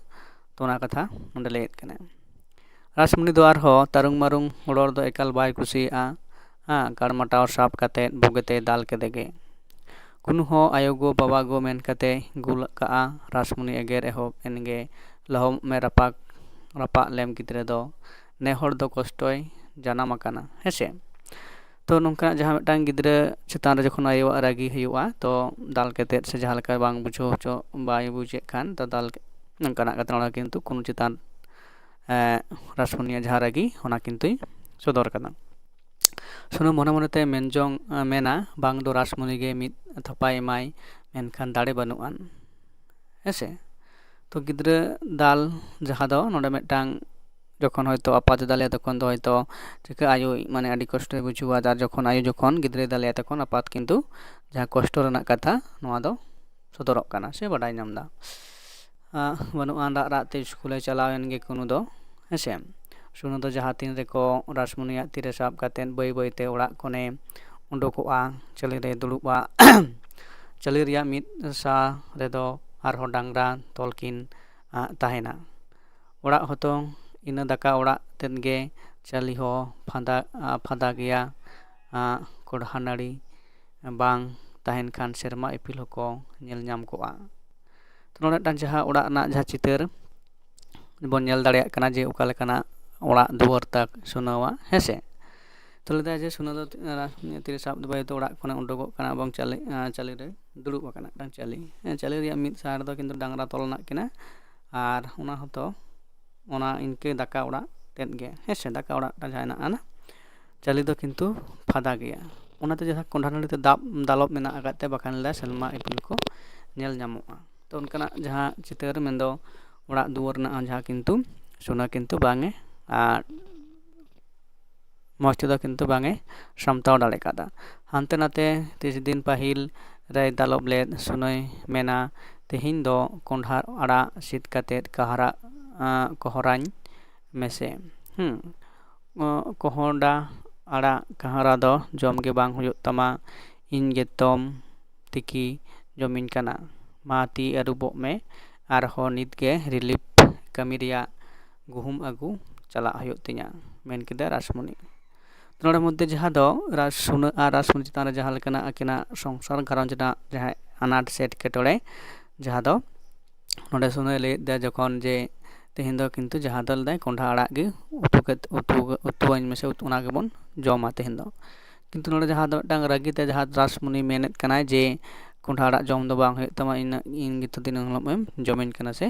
ᱛᱚ ᱚᱱᱟ ᱠᱟᱛᱷᱟ ᱱᱚᱰᱮ ᱞᱟᱹᱭᱮᱫ ᱠᱟᱱᱟᱭ᱾ ᱨᱟᱥᱢᱩᱱᱤ ᱫᱚ ᱟᱨᱦᱚᱸ ᱛᱟᱹᱨᱩᱝ ᱢᱟᱨᱩᱝ ᱨᱚᱲ ᱫᱚ ᱮᱠᱟᱞ ᱵᱟᱭ ᱠᱩᱥᱤᱭᱟᱜᱼᱟ᱾ ᱦᱮᱸ, ᱠᱟᱲᱢᱟᱴᱟᱣ ᱥᱟᱵ ᱠᱟᱛᱮᱫ ᱵᱩᱜᱤᱛᱮᱭ ᱫᱟᱞ ᱠᱮᱫᱮ ᱜᱮ᱾ ᱠᱩᱱᱩ ᱦᱚᱸ ᱟᱭᱳ ᱜᱳ ᱵᱟᱵᱟ ᱜᱳ ᱢᱮᱱ ᱠᱟᱛᱮ ᱜᱩᱞ ᱠᱟᱜᱼᱟ᱾ ᱨᱟᱥᱢᱩᱱᱤ ᱮᱜᱮᱨ ᱮᱦᱚᱵ ᱮᱱ ᱜᱮ, ᱞᱚᱦᱚᱢ ᱢᱮ ᱨᱟᱯᱟᱜᱽ ᱨᱟᱯᱟᱜ ᱞᱮᱢ ᱜᱤᱫᱽᱨᱟᱹ ᱫᱚ, ᱱᱮ ᱦᱚᱲ ᱫᱚ ᱠᱚᱥᱴᱚᱭ ᱡᱟᱱᱟᱢ ᱟᱠᱟᱱᱟ, ᱦᱮᱸ ᱥᱮ? ᱛᱚ ᱱᱚᱝᱠᱟᱱᱟᱜ ᱡᱟᱦᱟᱸ ᱢᱤᱫᱴᱟᱝ ᱜᱤᱫᱽᱨᱟᱹ ᱪᱮᱛᱟᱱ ᱨᱮ ᱡᱚᱠᱷᱚᱱ ᱟᱭᱳᱣᱟᱜ ᱨᱟᱹᱜᱤ ᱦᱩᱭᱩᱜᱼᱟ, ᱛᱚ ᱫᱟᱞ ᱠᱟᱛᱮᱫ ᱥᱮ ᱡᱟᱦᱟᱸ ᱞᱮᱠᱟ ᱵᱟᱝ ᱵᱩᱡᱷᱟᱹᱣ ᱦᱚᱪᱚ, ᱵᱟᱭ ᱵᱩᱡᱮᱫ ᱠᱷᱟᱱ, ᱛᱚ ᱫᱟᱞ ᱱᱚᱝᱠᱟᱱᱟᱜ ᱠᱟᱛᱮ ᱚᱱᱟ ᱠᱤᱱᱛᱩ ᱠᱩᱱᱩ ᱪᱮᱛᱟᱱ, ᱮᱸ, ᱨᱟᱥᱢᱩᱱᱤᱭᱟᱜ ᱡᱟᱦᱟᱸ ᱨᱟᱹᱜᱤ, ᱚᱱᱟ ᱠᱤᱱᱛᱩᱭ ᱥᱚᱫᱚᱨ ᱠᱟᱫᱟ᱾ ᱥᱩᱱᱩ ᱢᱚᱱᱮ ᱢᱚᱱᱮᱛᱮ ᱢᱮᱱ ᱡᱚᱝ, ᱮᱸ, ᱢᱮᱱᱟ, "ᱵᱟᱝ ᱫᱚ ᱨᱟᱥᱢᱩᱱᱤ ᱜᱮ ᱢᱤᱫ ᱛᱷᱟᱯᱟᱭ ᱮᱢᱟᱭ, ᱢᱮᱱᱠᱷᱟᱱ ᱫᱟᱲᱮ ᱵᱟᱹᱱᱩᱜ ᱟᱱ", ᱦᱮᱸ ᱥᱮ? ᱛᱚ ᱜᱤᱫᱽᱨᱟᱹ ᱫᱟᱞ ᱡᱟᱦᱟᱸ ᱫᱚ ᱱᱚᱰᱮ ᱢᱤᱫᱴᱟᱝ, ᱡᱚᱠᱷᱚᱱ ᱦᱚᱭᱛᱳ ᱟᱯᱟᱛ ᱮ ᱫᱟᱞᱮᱭᱟ, ᱛᱚᱠᱷᱚᱱ ᱫᱚ ᱦᱚᱭᱛᱳ ᱪᱤᱠᱟᱹ ᱟᱭᱳ ᱢᱟᱱᱮ ᱟᱹᱰᱤ ᱠᱚᱥᱴᱚᱭ ᱵᱩᱡᱷᱟᱹᱣᱟ, ᱟᱨ ᱡᱚᱠᱷᱚᱱ ᱟᱭᱳ ᱡᱚᱠᱷᱚᱱ ᱜᱤᱫᱽᱨᱟᱹᱭ ᱫᱟᱞᱮᱭᱟ, ᱛᱚᱠᱷᱚᱱ ᱟᱯᱟᱛ ᱠᱤᱱᱛᱩ ᱡᱟᱦᱟᱸ ᱠᱚᱥᱴᱚ ᱨᱮᱱᱟᱜ ᱠᱟᱛᱷᱟ, ᱱᱚᱣᱟ ᱫᱚ ᱥᱚᱫᱚᱨᱚᱜ ᱠᱟᱱᱟ ᱥᱮ ᱵᱟᱰᱟᱭ ᱧᱟᱢ ᱮᱫᱟ᱾ ᱟᱸ, ᱵᱟᱹᱱᱩᱜ ᱟᱱ ᱨᱟᱜ ᱨᱟᱜ ᱛᱮ ᱥᱠᱩᱞᱮ ᱪᱟᱞᱟᱣ ᱮᱱ ᱜᱮ ᱠᱩᱱᱩ ᱫᱚ, ᱦᱮᱸ ᱥᱮ? ᱥᱩᱱᱩ ᱫᱚ ᱡᱟᱦᱟᱸ ᱛᱤᱱ ᱨᱮᱠᱚ ᱨᱟᱥᱢᱩᱱᱤᱭᱟᱜ ᱛᱤᱨᱮ ᱥᱟᱵ ᱠᱟᱛᱮᱫ ᱵᱟᱹᱭ ᱵᱟᱹᱭ ᱛᱮ ᱚᱲᱟᱜ ᱠᱷᱚᱱᱮ ᱩᱰᱩᱠᱚᱜᱼᱟ, ᱪᱟᱹᱞᱤ ᱨᱮ ᱫᱩᱲᱩᱵᱼᱟ᱾ ᱪᱟᱹᱞᱤ ᱨᱮᱭᱟᱜ ᱢᱤᱫ ᱥᱟ ᱨᱮᱫᱚ ᱟᱨᱦᱚᱸ ᱰᱟᱝᱨᱟ ᱛᱚᱞ ᱠᱤᱱ, ᱟᱸ, ᱛᱟᱦᱮᱱᱟ᱾ ᱚᱲᱟᱜ ᱦᱚᱸᱛᱚ ᱤᱱᱟᱹ ᱫᱟᱠᱟ ᱚᱲᱟᱜ ᱛᱮᱫ ᱜᱮ, ᱪᱟᱹᱞᱤ ᱦᱚᱸ ᱯᱷᱟᱫᱟ, ᱟᱸ, ᱯᱷᱟᱫᱟ ᱜᱮᱭᱟ, ᱟᱸ, ᱠᱚᱰᱷᱟ ᱱᱟᱹᱲᱤ ᱵᱟᱝ ᱛᱟᱦᱮᱱ ᱠᱷᱟᱱ ᱥᱮᱨᱢᱟ ᱤᱯᱤᱞ ᱦᱚᱸᱠᱚ ᱧᱮᱞ ᱧᱟᱢ ᱠᱚᱜᱼᱟ᱾ ᱛᱚ ᱱᱚᱰᱮ ᱢᱤᱫᱴᱟᱝ ᱡᱟᱦᱟᱸ ᱚᱲᱟᱜ ᱨᱮᱱᱟᱜ ᱡᱟᱦᱟᱸ ᱪᱤᱛᱟᱹᱨ ᱵᱚᱱ ᱧᱮᱞ ᱫᱟᱲᱮᱭᱟᱜ ᱠᱟᱱᱟ ᱡᱮ ᱚᱠᱟ ᱞᱮᱠᱟᱱᱟᱜ ᱚᱲᱟᱜ ᱫᱩᱣᱟᱹᱨ ᱛᱟᱠ ᱥᱩᱱᱟᱹᱣᱟ, ᱦᱮᱸ ᱥᱮ? ᱛᱚ ᱞᱟᱹᱭ ᱫᱟᱭ ᱡᱮ ᱥᱩᱱᱟᱹ ᱫᱚ, ᱟᱸ, ᱛᱤᱨᱮ ᱥᱟᱵ ᱫᱚ ᱵᱟᱭ ᱚᱲᱟᱜ ᱠᱷᱚᱱᱮ ᱩᱰᱩᱠᱚᱜ ᱠᱟᱱᱟ ᱮᱵᱚᱝ ᱪᱟᱹᱞᱤ, ᱟᱸ, ᱪᱟᱹᱞᱤ ᱨᱮ ᱫᱩᱲᱩᱵ ᱟᱠᱟᱱᱟ, ᱢᱤᱫᱴᱟᱝ ᱪᱟᱹᱞᱤ᱾ ᱦᱮᱸ, ᱪᱟᱹᱞᱤ ᱨᱮᱭᱟᱜ ᱢᱤᱫ ᱥᱟᱦᱟ ᱨᱮᱫᱚ ᱠᱤᱱᱛᱩ ᱰᱟᱝᱨᱟ ᱛᱚᱞ ᱢᱮᱱᱟᱜ ᱠᱤᱱᱟ, ᱟᱨ ᱚᱱᱟ ᱦᱚᱸᱛᱚ ᱚᱱᱟ ᱤᱱᱠᱟᱹ ᱫᱟᱠᱟ ᱚᱲᱟᱜ ᱛᱮᱫ ᱜᱮ, ᱦᱮᱸ ᱥᱮ, ᱫᱟᱠᱟ ᱚᱲᱟᱜ ᱡᱟᱦᱟᱸ ᱦᱮᱱᱟᱜᱼᱟ, ᱚᱱᱟ ᱪᱟᱹᱞᱤ ᱫᱚ ᱠᱤᱱᱛᱩ ᱯᱷᱟᱫᱟ ᱜᱮᱭᱟ᱾ ᱚᱱᱟᱛᱮ ᱡᱟᱦᱟᱸ ᱠᱚᱸᱰᱷᱟ ᱱᱟᱹᱲᱤ ᱛᱮ ᱫᱟᱵ, ᱫᱟᱞᱚᱵ ᱢᱮᱱᱟᱜ ᱟᱠᱟᱫ ᱛᱮ ᱵᱟᱠᱷᱟᱱ ᱞᱮᱫᱟ ᱥᱮᱨᱢᱟ ᱤᱯᱤᱞ ᱠᱚ ᱧᱮᱞ ᱧᱟᱢᱚᱜᱼᱟ᱾ ᱛᱚ ᱚᱱᱠᱟᱱᱟᱜ ᱡᱟᱦᱟᱸ ᱪᱤᱛᱟᱹᱨ ᱢᱮᱱᱫᱚ ᱚᱲᱟᱜ ᱫᱩᱣᱟᱹᱨ ᱨᱮᱱᱟᱜ ᱦᱚᱸ ᱡᱟᱦᱟᱸ ᱠᱤᱱᱛᱩ ᱥᱩᱱᱟᱹ ᱠᱤᱱᱛᱩ ᱵᱟᱝ ᱮ, ᱟᱨ ᱢᱚᱡᱽ ᱛᱮᱫᱚ ᱠᱤᱱᱛᱩ ᱵᱟᱝ ᱮ ᱥᱟᱢᱴᱟᱣ ᱫᱟᱲᱮ ᱠᱟᱫᱟ᱾ ᱦᱟᱱᱛᱮ ᱱᱟᱛᱮ ᱛᱤᱥ ᱫᱤᱱ ᱯᱟᱹᱦᱤᱞ ᱨᱮᱭ ᱫᱟᱞᱚᱵ ᱞᱮᱫ ᱥᱩᱱᱟᱹᱭ ᱢᱮᱱᱟ, "ᱛᱮᱦᱮᱧ ᱫᱚ ᱠᱚᱸᱰᱷᱟ ᱟᱲᱟᱜ ᱥᱤᱫ ᱠᱟᱛᱮᱫ ᱠᱟᱦᱨᱟ, ᱟᱸ, ᱠᱚᱦᱨᱟᱧ ᱢᱮᱥᱮ᱾ ᱦᱩᱸ, ᱚ, ᱠᱚᱦᱚᱸᱰᱟ ᱟᱲᱟᱜ ᱠᱟᱦᱨᱟ ᱫᱚ ᱡᱚᱢ ᱜᱮ ᱵᱟᱝ ᱦᱩᱭᱩᱜ ᱛᱟᱢᱟ, ᱤᱧ ᱜᱮᱛᱚᱢ ᱛᱤᱠᱤ ᱡᱚᱢᱤᱧ ᱠᱟᱱᱟ᱾ ᱢᱟ ᱛᱤ ᱟᱹᱨᱩᱵᱚᱜ ᱢᱮ, ᱟᱨᱦᱚᱸ ᱱᱤᱛ ᱜᱮ ᱨᱤᱞᱤᱯ ᱠᱟᱹᱢᱤ ᱨᱮᱭᱟᱜ ᱜᱩᱦᱩᱢ ᱟᱹᱜᱩ ᱪᱟᱞᱟᱜ ᱦᱩᱭᱩᱜ ᱛᱤᱧᱟ", ᱢᱮᱱ ᱠᱮᱫᱟ ᱨᱟᱥᱢᱩᱱᱤ᱾ ᱱᱚᱰᱮ ᱢᱚᱫᱽᱫᱷᱮ ᱡᱟᱦᱟᱸ ᱫᱚ ᱨᱟᱡᱽ ᱥᱩᱱᱟᱹ ᱟᱨ ᱨᱟᱥᱢᱩᱱᱤ ᱪᱮᱛᱟᱱ ᱨᱮ ᱡᱟᱦᱟᱸ ᱞᱮᱠᱟᱱᱟᱜ ᱟᱹᱠᱤᱱᱟᱜ ᱥᱚᱝᱥᱟᱨ ᱜᱷᱟᱨᱚᱸᱡᱽ ᱨᱮᱱᱟᱜ ᱡᱟᱦᱟᱸ ᱟᱱᱟᱴ ᱥᱮ ᱮᱴᱠᱮᱴᱚᱬᱮ, ᱡᱟᱦᱟᱸ ᱫᱚ ᱱᱚᱰᱮ ᱥᱩᱱᱟᱹᱭ ᱞᱟᱹᱭᱮᱫ ᱫᱟ ᱡᱚᱠᱷᱚᱱ ᱡᱮ ᱛᱮᱦᱮᱧ ᱫᱚ ᱠᱤᱱᱛᱩ ᱡᱟᱦᱟᱸ ᱫᱚ ᱞᱟᱹᱭᱫᱟᱭ ᱠᱚᱸᱰᱷᱟ ᱟᱲᱟᱜ ᱜᱮ ᱩᱛᱩ ᱠᱟᱛᱮ, ᱩᱛᱩ, ᱩᱛᱩᱣᱟᱹᱧ ᱢᱮᱥᱮ, ᱩᱛᱩ, ᱚᱱᱟ ᱜᱮᱵᱚᱱ ᱡᱚᱢᱟ ᱛᱮᱦᱮᱧ ᱫᱚ᱾ ᱠᱤᱱᱛᱩ ᱱᱚᱰᱮ ᱡᱟᱦᱟᱸ ᱫᱚ ᱢᱤᱫᱴᱟᱝ ᱨᱟᱹᱜᱤ ᱛᱮ ᱡᱟᱦᱟᱸ ᱨᱟᱥᱢᱩᱱᱤ ᱢᱮᱱᱮᱫ ᱠᱟᱱᱟᱭ ᱡᱮ ᱠᱚᱸᱰᱷᱟ ᱟᱲᱟᱜ ᱡᱚᱢ ᱫᱚ ᱵᱟᱝ ᱦᱩᱭᱩᱜ ᱛᱟᱢᱟ, ᱤᱧ, ᱤᱧ ᱜᱮᱛᱚ ᱫᱤᱱᱟᱹᱢ ᱦᱤᱞᱳᱜ ᱮᱢ ᱡᱚᱢᱤᱧ ᱠᱟᱱᱟ ᱥᱮ,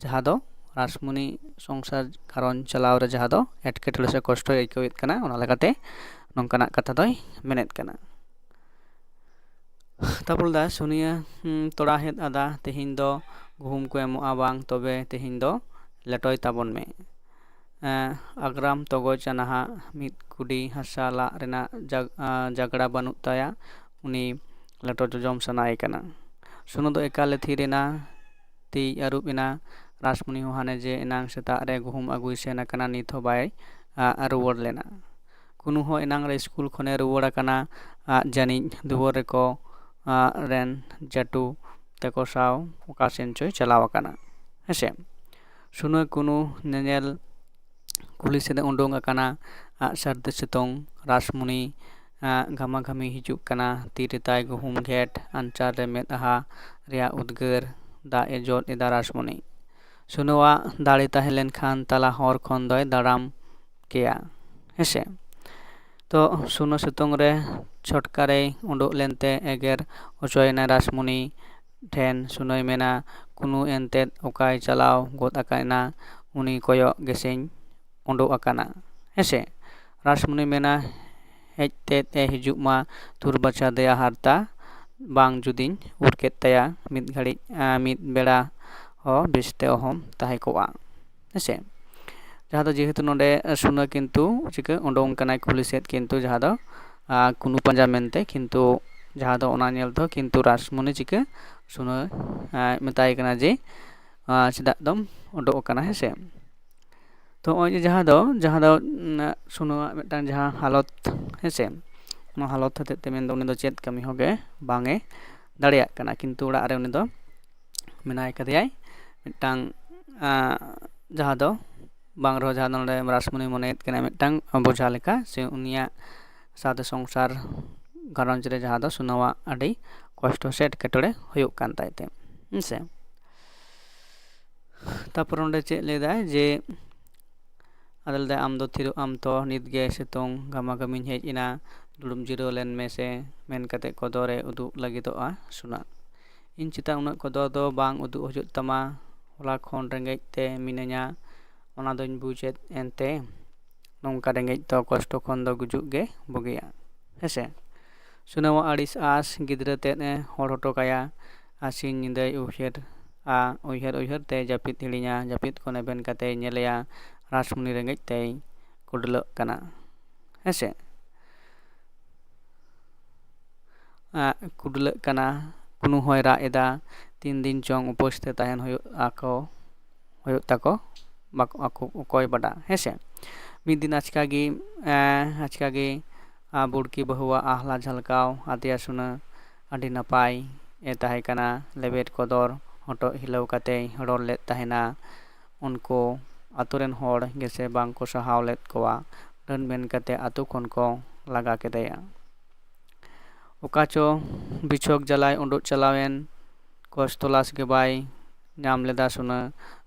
ᱡᱟᱦᱟᱸ ᱫᱚ ᱨᱟᱥᱢᱩᱱᱤ ᱥᱚᱝᱥᱟᱨ ᱜᱷᱟᱨᱚᱸᱡᱽ ᱪᱟᱞᱟᱣ ᱨᱮ ᱡᱟᱦᱟᱸ ᱫᱚ ᱮᱴᱠᱮᱴᱚᱬᱮ ᱥᱮ ᱠᱚᱥᱴᱚᱭ ᱟᱹᱭᱠᱟᱹᱣᱮᱫ ᱠᱟᱱᱟ, ᱚᱱᱟ ᱞᱮᱠᱟᱛᱮ ᱱᱚᱝᱠᱟᱱᱟᱜ ᱠᱟᱛᱷᱟ ᱫᱚᱭ ᱢᱮᱱᱮᱫ ᱠᱟᱱᱟ᱾ ᱛᱟᱨᱯᱚᱨ ᱫᱟ ᱥᱩᱱᱤᱭᱟ, ᱦᱩᱸ, ᱛᱚᱲᱟ ᱦᱮᱫ ᱟᱫᱟ, ᱛᱮᱦᱮᱧ ᱫᱚ ᱜᱩᱦᱩᱢ ᱠᱚ ᱮᱢᱚᱜᱼᱟ ᱵᱟᱝ, ᱛᱚᱵᱮ ᱛᱮᱦᱮᱧ ᱫᱚ ᱞᱮᱴᱚᱭ ᱛᱟᱵᱚᱱ ᱢᱮ᱾ ᱮᱸ, ᱟᱜᱽᱨᱟᱢ ᱛᱚᱜᱚᱡ ᱱᱟᱦᱟᱜ ᱢᱤᱫ ᱠᱩᱰᱤ ᱦᱟᱥᱟ ᱞᱟᱜ ᱨᱮᱱᱟᱜ ᱡᱟᱜ-, ᱟᱸ, ᱡᱟᱜᱽᱲᱟ ᱵᱟᱹᱱᱩᱜ ᱛᱟᱭᱟ, ᱩᱱᱤ ᱞᱮᱴᱚ ᱡᱚᱡᱚᱢ ᱥᱟᱱᱟᱭᱮ ᱠᱟᱱᱟ᱾ ᱥᱩᱱᱩ ᱫᱚ ᱮᱠᱟᱞᱮ ᱛᱷᱤᱨ ᱮᱱᱟ, ᱛᱤᱭ ᱟᱹᱨᱩᱵ ᱮᱱᱟ᱾ ᱨᱟᱥᱢᱩᱱᱤ ᱦᱚᱸ ᱦᱟᱱᱮ ᱡᱮ ᱮᱱᱟᱝ ᱥᱮᱛᱟᱜ ᱨᱮ ᱜᱩᱦᱩᱢ ᱟᱹᱜᱩᱭ ᱥᱮᱱ ᱟᱠᱟᱱᱟ, ᱱᱤᱛ ᱦᱚᱸ ᱵᱟᱭ, ᱟᱸ, ᱨᱩᱣᱟᱹᱲ ᱞᱮᱱᱟ᱾ ᱠᱩᱱᱩ ᱦᱚᱸ ᱮᱱᱟᱝ ᱨᱮ ᱥᱠᱩᱞ ᱠᱷᱚᱱᱮ ᱨᱩᱣᱟᱹᱲ ᱟᱠᱟᱱᱟ, ᱟᱸ, ᱡᱟᱹᱱᱤᱡ ᱫᱩᱣᱟᱹᱨ ᱨᱮᱠᱚ, ᱟᱸ, ᱨᱮᱱ ᱡᱟᱹᱴᱩ ᱛᱮᱠᱚ ᱥᱟᱶ ᱚᱠᱟ ᱥᱮᱱ ᱪᱚᱭ ᱪᱟᱞᱟᱣ ᱟᱠᱟᱱᱟ᱾ ᱦᱮᱸᱥᱮ? ᱥᱩᱱᱟᱹ ᱠᱩᱱᱩ ᱧᱮᱧᱮᱞ ᱠᱩᱞᱦᱤ ᱥᱮᱫ ᱮ ᱩᱰᱩᱝ ᱟᱠᱟᱱᱟ᱾ ᱟᱜ ᱥᱟᱹᱨᱫᱤ ᱥᱤᱛᱩᱝ ᱨᱟᱥᱢᱩᱱᱤ, ᱟᱜ ᱜᱷᱟᱢᱟᱜᱷᱟᱢᱤ ᱦᱤᱡᱩᱜ ᱠᱟᱱᱟ᱾ ᱛᱤ ᱨᱮ ᱛᱟᱭ ᱜᱩᱦᱩᱢ ᱜᱷᱮᱴ, ᱟᱧᱪᱟᱨ ᱨᱮ ᱢᱮᱫᱦᱟ ᱨᱮᱭᱟᱜ ᱩᱫᱽᱜᱟᱹᱨ ᱫᱟᱜ ᱮ ᱡᱚᱫ ᱮᱫᱟ ᱨᱟᱥᱢᱩᱱᱤ᱾ ᱥᱩᱱᱟᱹᱣᱟᱜ ᱫᱟᱲᱮ ᱛᱟᱦᱮᱸ ᱞᱮᱱᱠᱷᱟᱱ ᱛᱟᱞᱟ ᱦᱚᱨ ᱠᱷᱚᱱ ᱫᱚᱭ ᱫᱟᱨᱟᱢ ᱠᱮᱭᱟ, ᱦᱮᱸᱥᱮ? ᱛᱚ ᱥᱩᱱᱟᱹ ᱥᱤᱛᱩᱝ ᱨᱮ ᱪᱷᱚᱴᱠᱟ ᱨᱮᱭ ᱩᱰᱩᱠ ᱞᱮᱱᱛᱮ ᱮᱜᱮᱨ ᱦᱚᱪᱚᱭᱮᱱᱟᱭ ᱨᱟᱥᱢᱩᱱᱤ ᱴᱷᱮᱱ᱾ ᱥᱩᱱᱟᱹᱭ ᱢᱮᱱᱟ, ᱠᱩᱱᱩ ᱮᱱᱛᱮᱫ ᱚᱠᱟᱭ ᱪᱟᱞᱟᱣ ᱜᱚᱫ ᱟᱠᱟᱱᱟ, ᱩᱱᱤ ᱠᱚᱭᱚᱜ ᱜᱮᱥᱮᱧ ᱩᱰᱩᱠ ᱟᱠᱟᱱᱟ, ᱦᱮᱸᱥᱮ? ᱨᱟᱥᱢᱩᱱᱤ ᱢᱮᱱᱟ, ᱦᱮᱡ ᱛᱮᱫ ᱮ ᱦᱤᱡᱩᱜ ᱢᱟ, ᱛᱩᱨ ᱵᱟᱪᱷᱟ ᱫᱮᱭᱟ ᱦᱟᱨᱛᱟ ᱵᱟᱝ ᱡᱩᱫᱤᱧ ᱩᱨ ᱠᱮᱫ ᱛᱟᱭᱟ, ᱢᱤᱫ ᱜᱷᱟᱹᱲᱤᱡ, ᱟᱸ, ᱢᱤᱫ ᱵᱮᱲᱟ ᱦᱚᱸ ᱵᱮᱥᱛᱮ ᱚᱦᱚᱢ ᱛᱟᱦᱮᱸ ᱠᱚᱜᱼᱟ, ᱦᱮᱸᱥᱮ? ᱡᱟᱦᱟᱸ ᱫᱚ ᱡᱮᱦᱮᱛᱩ ᱱᱚᱰᱮ ᱥᱩᱱᱟᱹ ᱠᱤᱱᱛᱩ ᱪᱤᱠᱟᱹ ᱩᱰᱩᱝ ᱠᱟᱱᱟᱭ ᱠᱩᱞᱦᱤ ᱥᱮᱫ, ᱠᱤᱱᱛᱩ ᱡᱟᱦᱟᱸ ᱫᱚ, ᱟᱸ, ᱠᱩᱱᱩ ᱯᱟᱸᱡᱟ ᱢᱮᱱᱛᱮ, ᱠᱤᱱᱛᱩ ᱡᱟᱦᱟᱸ ᱫᱚ ᱚᱱᱟ ᱧᱮᱞ ᱛᱮᱦᱚᱸ ᱠᱤᱱᱛᱩ ᱨᱟᱥᱢᱩᱱᱤ ᱪᱤᱠᱟᱹ ᱥᱩᱱᱟᱹ, ᱟᱸ, ᱢᱮᱛᱟᱭ ᱠᱟᱱᱟ ᱡᱮ, ᱟᱸ, ᱪᱮᱫᱟᱜ ᱫᱚᱢ ᱩᱰᱩᱠ ᱟᱠᱟᱱᱟ, ᱦᱮᱸᱥᱮ? ᱛᱚ ᱱᱚᱜᱼᱚᱭ ᱡᱮ ᱡᱟᱦᱟᱸ ᱫᱚ, ᱡᱟᱦᱟᱸ ᱫᱚ, ᱩᱸ, ᱥᱩᱱᱟᱹᱣᱟᱜ ᱢᱤᱫᱴᱟᱝ ᱡᱟᱦᱟᱸ ᱦᱟᱞᱚᱛ, ᱦᱮᱸᱥᱮ, ᱚᱱᱟ ᱦᱟᱞᱚᱛ ᱦᱚᱛᱮᱡ ᱛᱮ ᱢᱮᱱᱫᱚ ᱩᱱᱤ ᱫᱚ ᱪᱮᱫ ᱠᱟᱹᱢᱤ ᱦᱚᱸᱜᱮ ᱵᱟᱝ ᱮ ᱫᱟᱲᱮᱭᱟᱜ ᱠᱟᱱᱟ, ᱠᱤᱱᱛᱩ ᱚᱲᱟᱜ ᱨᱮ ᱩᱱᱤ ᱫᱚ ᱢᱮᱱᱟᱭ ᱠᱟᱫᱮᱭᱟᱭ ᱢᱤᱫᱴᱟᱝ, ᱟᱸ, ᱡᱟᱦᱟᱸ ᱫᱚ ᱵᱟᱝ ᱨᱮᱦᱚᱸ ᱡᱟᱦᱟᱸ ᱫᱚ ᱱᱚᱰᱮ ᱨᱟᱥᱢᱩᱱᱤ ᱢᱚᱱᱮᱭᱮᱫ ᱠᱟᱱᱟ ᱢᱤᱫᱴᱟᱝ ᱵᱚᱡᱷᱟ ᱞᱮᱠᱟ, ᱥᱮ ᱩᱱᱤᱭᱟᱜ ᱥᱟᱶᱛᱮ ᱥᱚᱝᱥᱟᱨ ᱜᱷᱟᱨᱚᱸᱡᱽ ᱨᱮ ᱡᱟᱦᱟᱸ ᱫᱚ ᱥᱩᱱᱟᱹᱣᱟᱜ ᱟᱹᱰᱤ ᱠᱚᱥᱴᱚ ᱥᱮ ᱮᱴᱠᱮᱴᱚᱬᱮ ᱦᱩᱭᱩᱜ ᱠᱟᱱ ᱛᱟᱭ ᱛᱮ, ᱦᱮᱸ ᱥᱮ᱾ ᱛᱟᱨᱯᱚᱨ ᱚᱸᱰᱮ ᱪᱮᱫ ᱞᱟᱹᱭᱫᱟᱭ ᱡᱮ ᱟᱫᱚ ᱞᱟᱹᱭᱫᱟᱭ, "ᱟᱢ ᱫᱚ ᱛᱷᱤᱨᱚᱜ ᱟᱢ ᱛᱚ, ᱱᱤᱛ ᱜᱮ ᱥᱤᱛᱩᱝ ᱜᱷᱟᱢᱟᱜᱷᱟᱹᱢᱤᱧ ᱦᱮᱡ ᱮᱱᱟ, ᱫᱩᱲᱩᱵ ᱡᱤᱨᱟᱹᱣ ᱞᱮᱱ ᱢᱮ ᱥᱮ", ᱢᱮᱱ ᱠᱟᱛᱮ ᱠᱚᱫᱚᱨᱮ ᱩᱫᱩᱜ ᱞᱟᱹᱜᱤᱫᱚᱜᱼᱟ ᱥᱩᱱᱟᱹ᱾ "ᱤᱧ ᱪᱮᱛᱟᱱ ᱩᱱᱟᱹᱜ ᱠᱚᱫᱚᱨ ᱫᱚ ᱵᱟᱝ ᱩᱫᱩᱜ ᱦᱩᱭᱩᱜ ᱛᱟᱢᱟ, ᱦᱚᱞᱟ ᱠᱷᱚᱱ ᱨᱮᱸᱜᱮᱡ ᱛᱮ ᱢᱤᱱᱟᱹᱧᱟ, ᱚᱱᱟ ᱫᱚᱧ ᱵᱩᱡᱮᱫ, ᱮᱱᱛᱮ ᱱᱚᱝᱠᱟ ᱨᱮᱸᱜᱮᱡ ᱫᱚ ᱠᱚᱥᱴᱚ ᱠᱷᱚᱱ ᱫᱚ ᱜᱩᱡᱩᱜ ᱜᱮ ᱵᱩᱜᱤᱭᱟ", ᱦᱮᱸᱥᱮ᱾ ᱥᱩᱱᱟᱹᱣᱟᱜ ᱟᱹᱲᱤᱥ ᱟᱸᱥ ᱜᱤᱫᱽᱨᱟᱹ ᱛᱮᱫ ᱮ ᱦᱚᱲ ᱦᱚᱴᱚ ᱠᱟᱭᱟ, ᱟᱨ ᱥᱤᱧ ᱧᱤᱫᱟᱹᱭ ᱩᱭᱦᱟᱹᱨ ᱟ, ᱩᱭᱦᱟᱹᱨ ᱩᱭᱦᱟᱹᱨ ᱛᱮ ᱡᱟᱹᱯᱤᱫ ᱦᱤᱲᱤᱧᱟ, ᱡᱟᱹᱯᱤᱫ ᱠᱷᱚᱱ ᱮᱵᱷᱮᱱ ᱠᱟᱛᱮᱭ ᱧᱮᱞᱮᱭᱟ ᱨᱟᱥᱢᱩᱱᱤ ᱨᱮᱸᱜᱮᱡ ᱛᱮᱭ ᱠᱩᱰᱞᱟᱹᱜ ᱠᱟᱱᱟ, ᱦᱮᱸᱥᱮ᱾ ᱟᱜ, ᱠᱩᱰᱞᱟᱹᱜ ᱠᱟᱱᱟ, ᱠᱩᱱᱩ ᱦᱚᱸᱭ ᱨᱟᱜ ᱮᱫᱟ, ᱛᱤᱱ ᱫᱤᱱ ᱪᱚᱝ ᱩᱯᱟᱹᱥ ᱛᱮ ᱛᱟᱦᱮᱱ ᱦᱩᱭᱩᱜ ᱟᱠᱚ, ᱦᱩᱭᱩᱜ ᱛᱟᱠᱚ, ᱵᱟᱠᱚ, ᱟᱠᱚ ᱚᱠᱚᱭ ᱵᱟᱰᱟ, ᱦᱮᱸᱥᱮ᱾ ᱢᱤᱫ ᱫᱤᱱ ᱟᱪᱠᱟ ᱜᱮ, ᱮᱸ, ᱟᱪᱠᱟ ᱜᱮ, ᱟ, ᱵᱩᱲᱠᱤ ᱵᱟᱹᱦᱩᱣᱟᱜ ᱟᱦᱞᱟ ᱡᱷᱟᱞᱠᱟᱣ ᱟᱫᱮᱭᱟ ᱥᱩᱱᱟᱹ᱾ ᱟᱹᱰᱤ ᱱᱟᱯᱟᱭ ᱮ ᱛᱟᱦᱮᱸ ᱠᱟᱱᱟ, ᱞᱮᱵᱮᱫ ᱠᱚᱫᱚᱨ ᱦᱚᱴᱚᱜ ᱦᱤᱞᱟᱹᱣ ᱠᱟᱛᱮᱭ ᱨᱚᱲ ᱞᱮᱫ ᱛᱟᱦᱮᱱᱟ᱾ ᱩᱱᱠᱩ ᱟᱛᱳ ᱨᱮᱱ ᱦᱚᱲ ᱜᱮᱥᱮ ᱵᱟᱝ ᱠᱚ ᱥᱟᱦᱟᱣ ᱞᱮᱫ ᱠᱚᱣᱟ, ᱰᱟᱹᱱ ᱢᱮᱱ ᱠᱟᱛᱮ ᱟᱛᱳ ᱠᱷᱚᱱ ᱠᱚ ᱞᱟᱜᱟ ᱠᱮᱫᱮᱭᱟ᱾ ᱚᱠᱟ ᱪᱚ ᱵᱤᱪᱷᱚᱠ ᱡᱟᱞᱟᱭ ᱩᱰᱩᱠ ᱪᱟᱞᱟᱣᱮᱱ, ᱠᱚᱥ ᱛᱚᱞᱟᱥ ᱜᱮ ᱵᱟᱭ ᱧᱟᱢ ᱞᱮᱫᱟ ᱥᱩᱱᱟᱹ,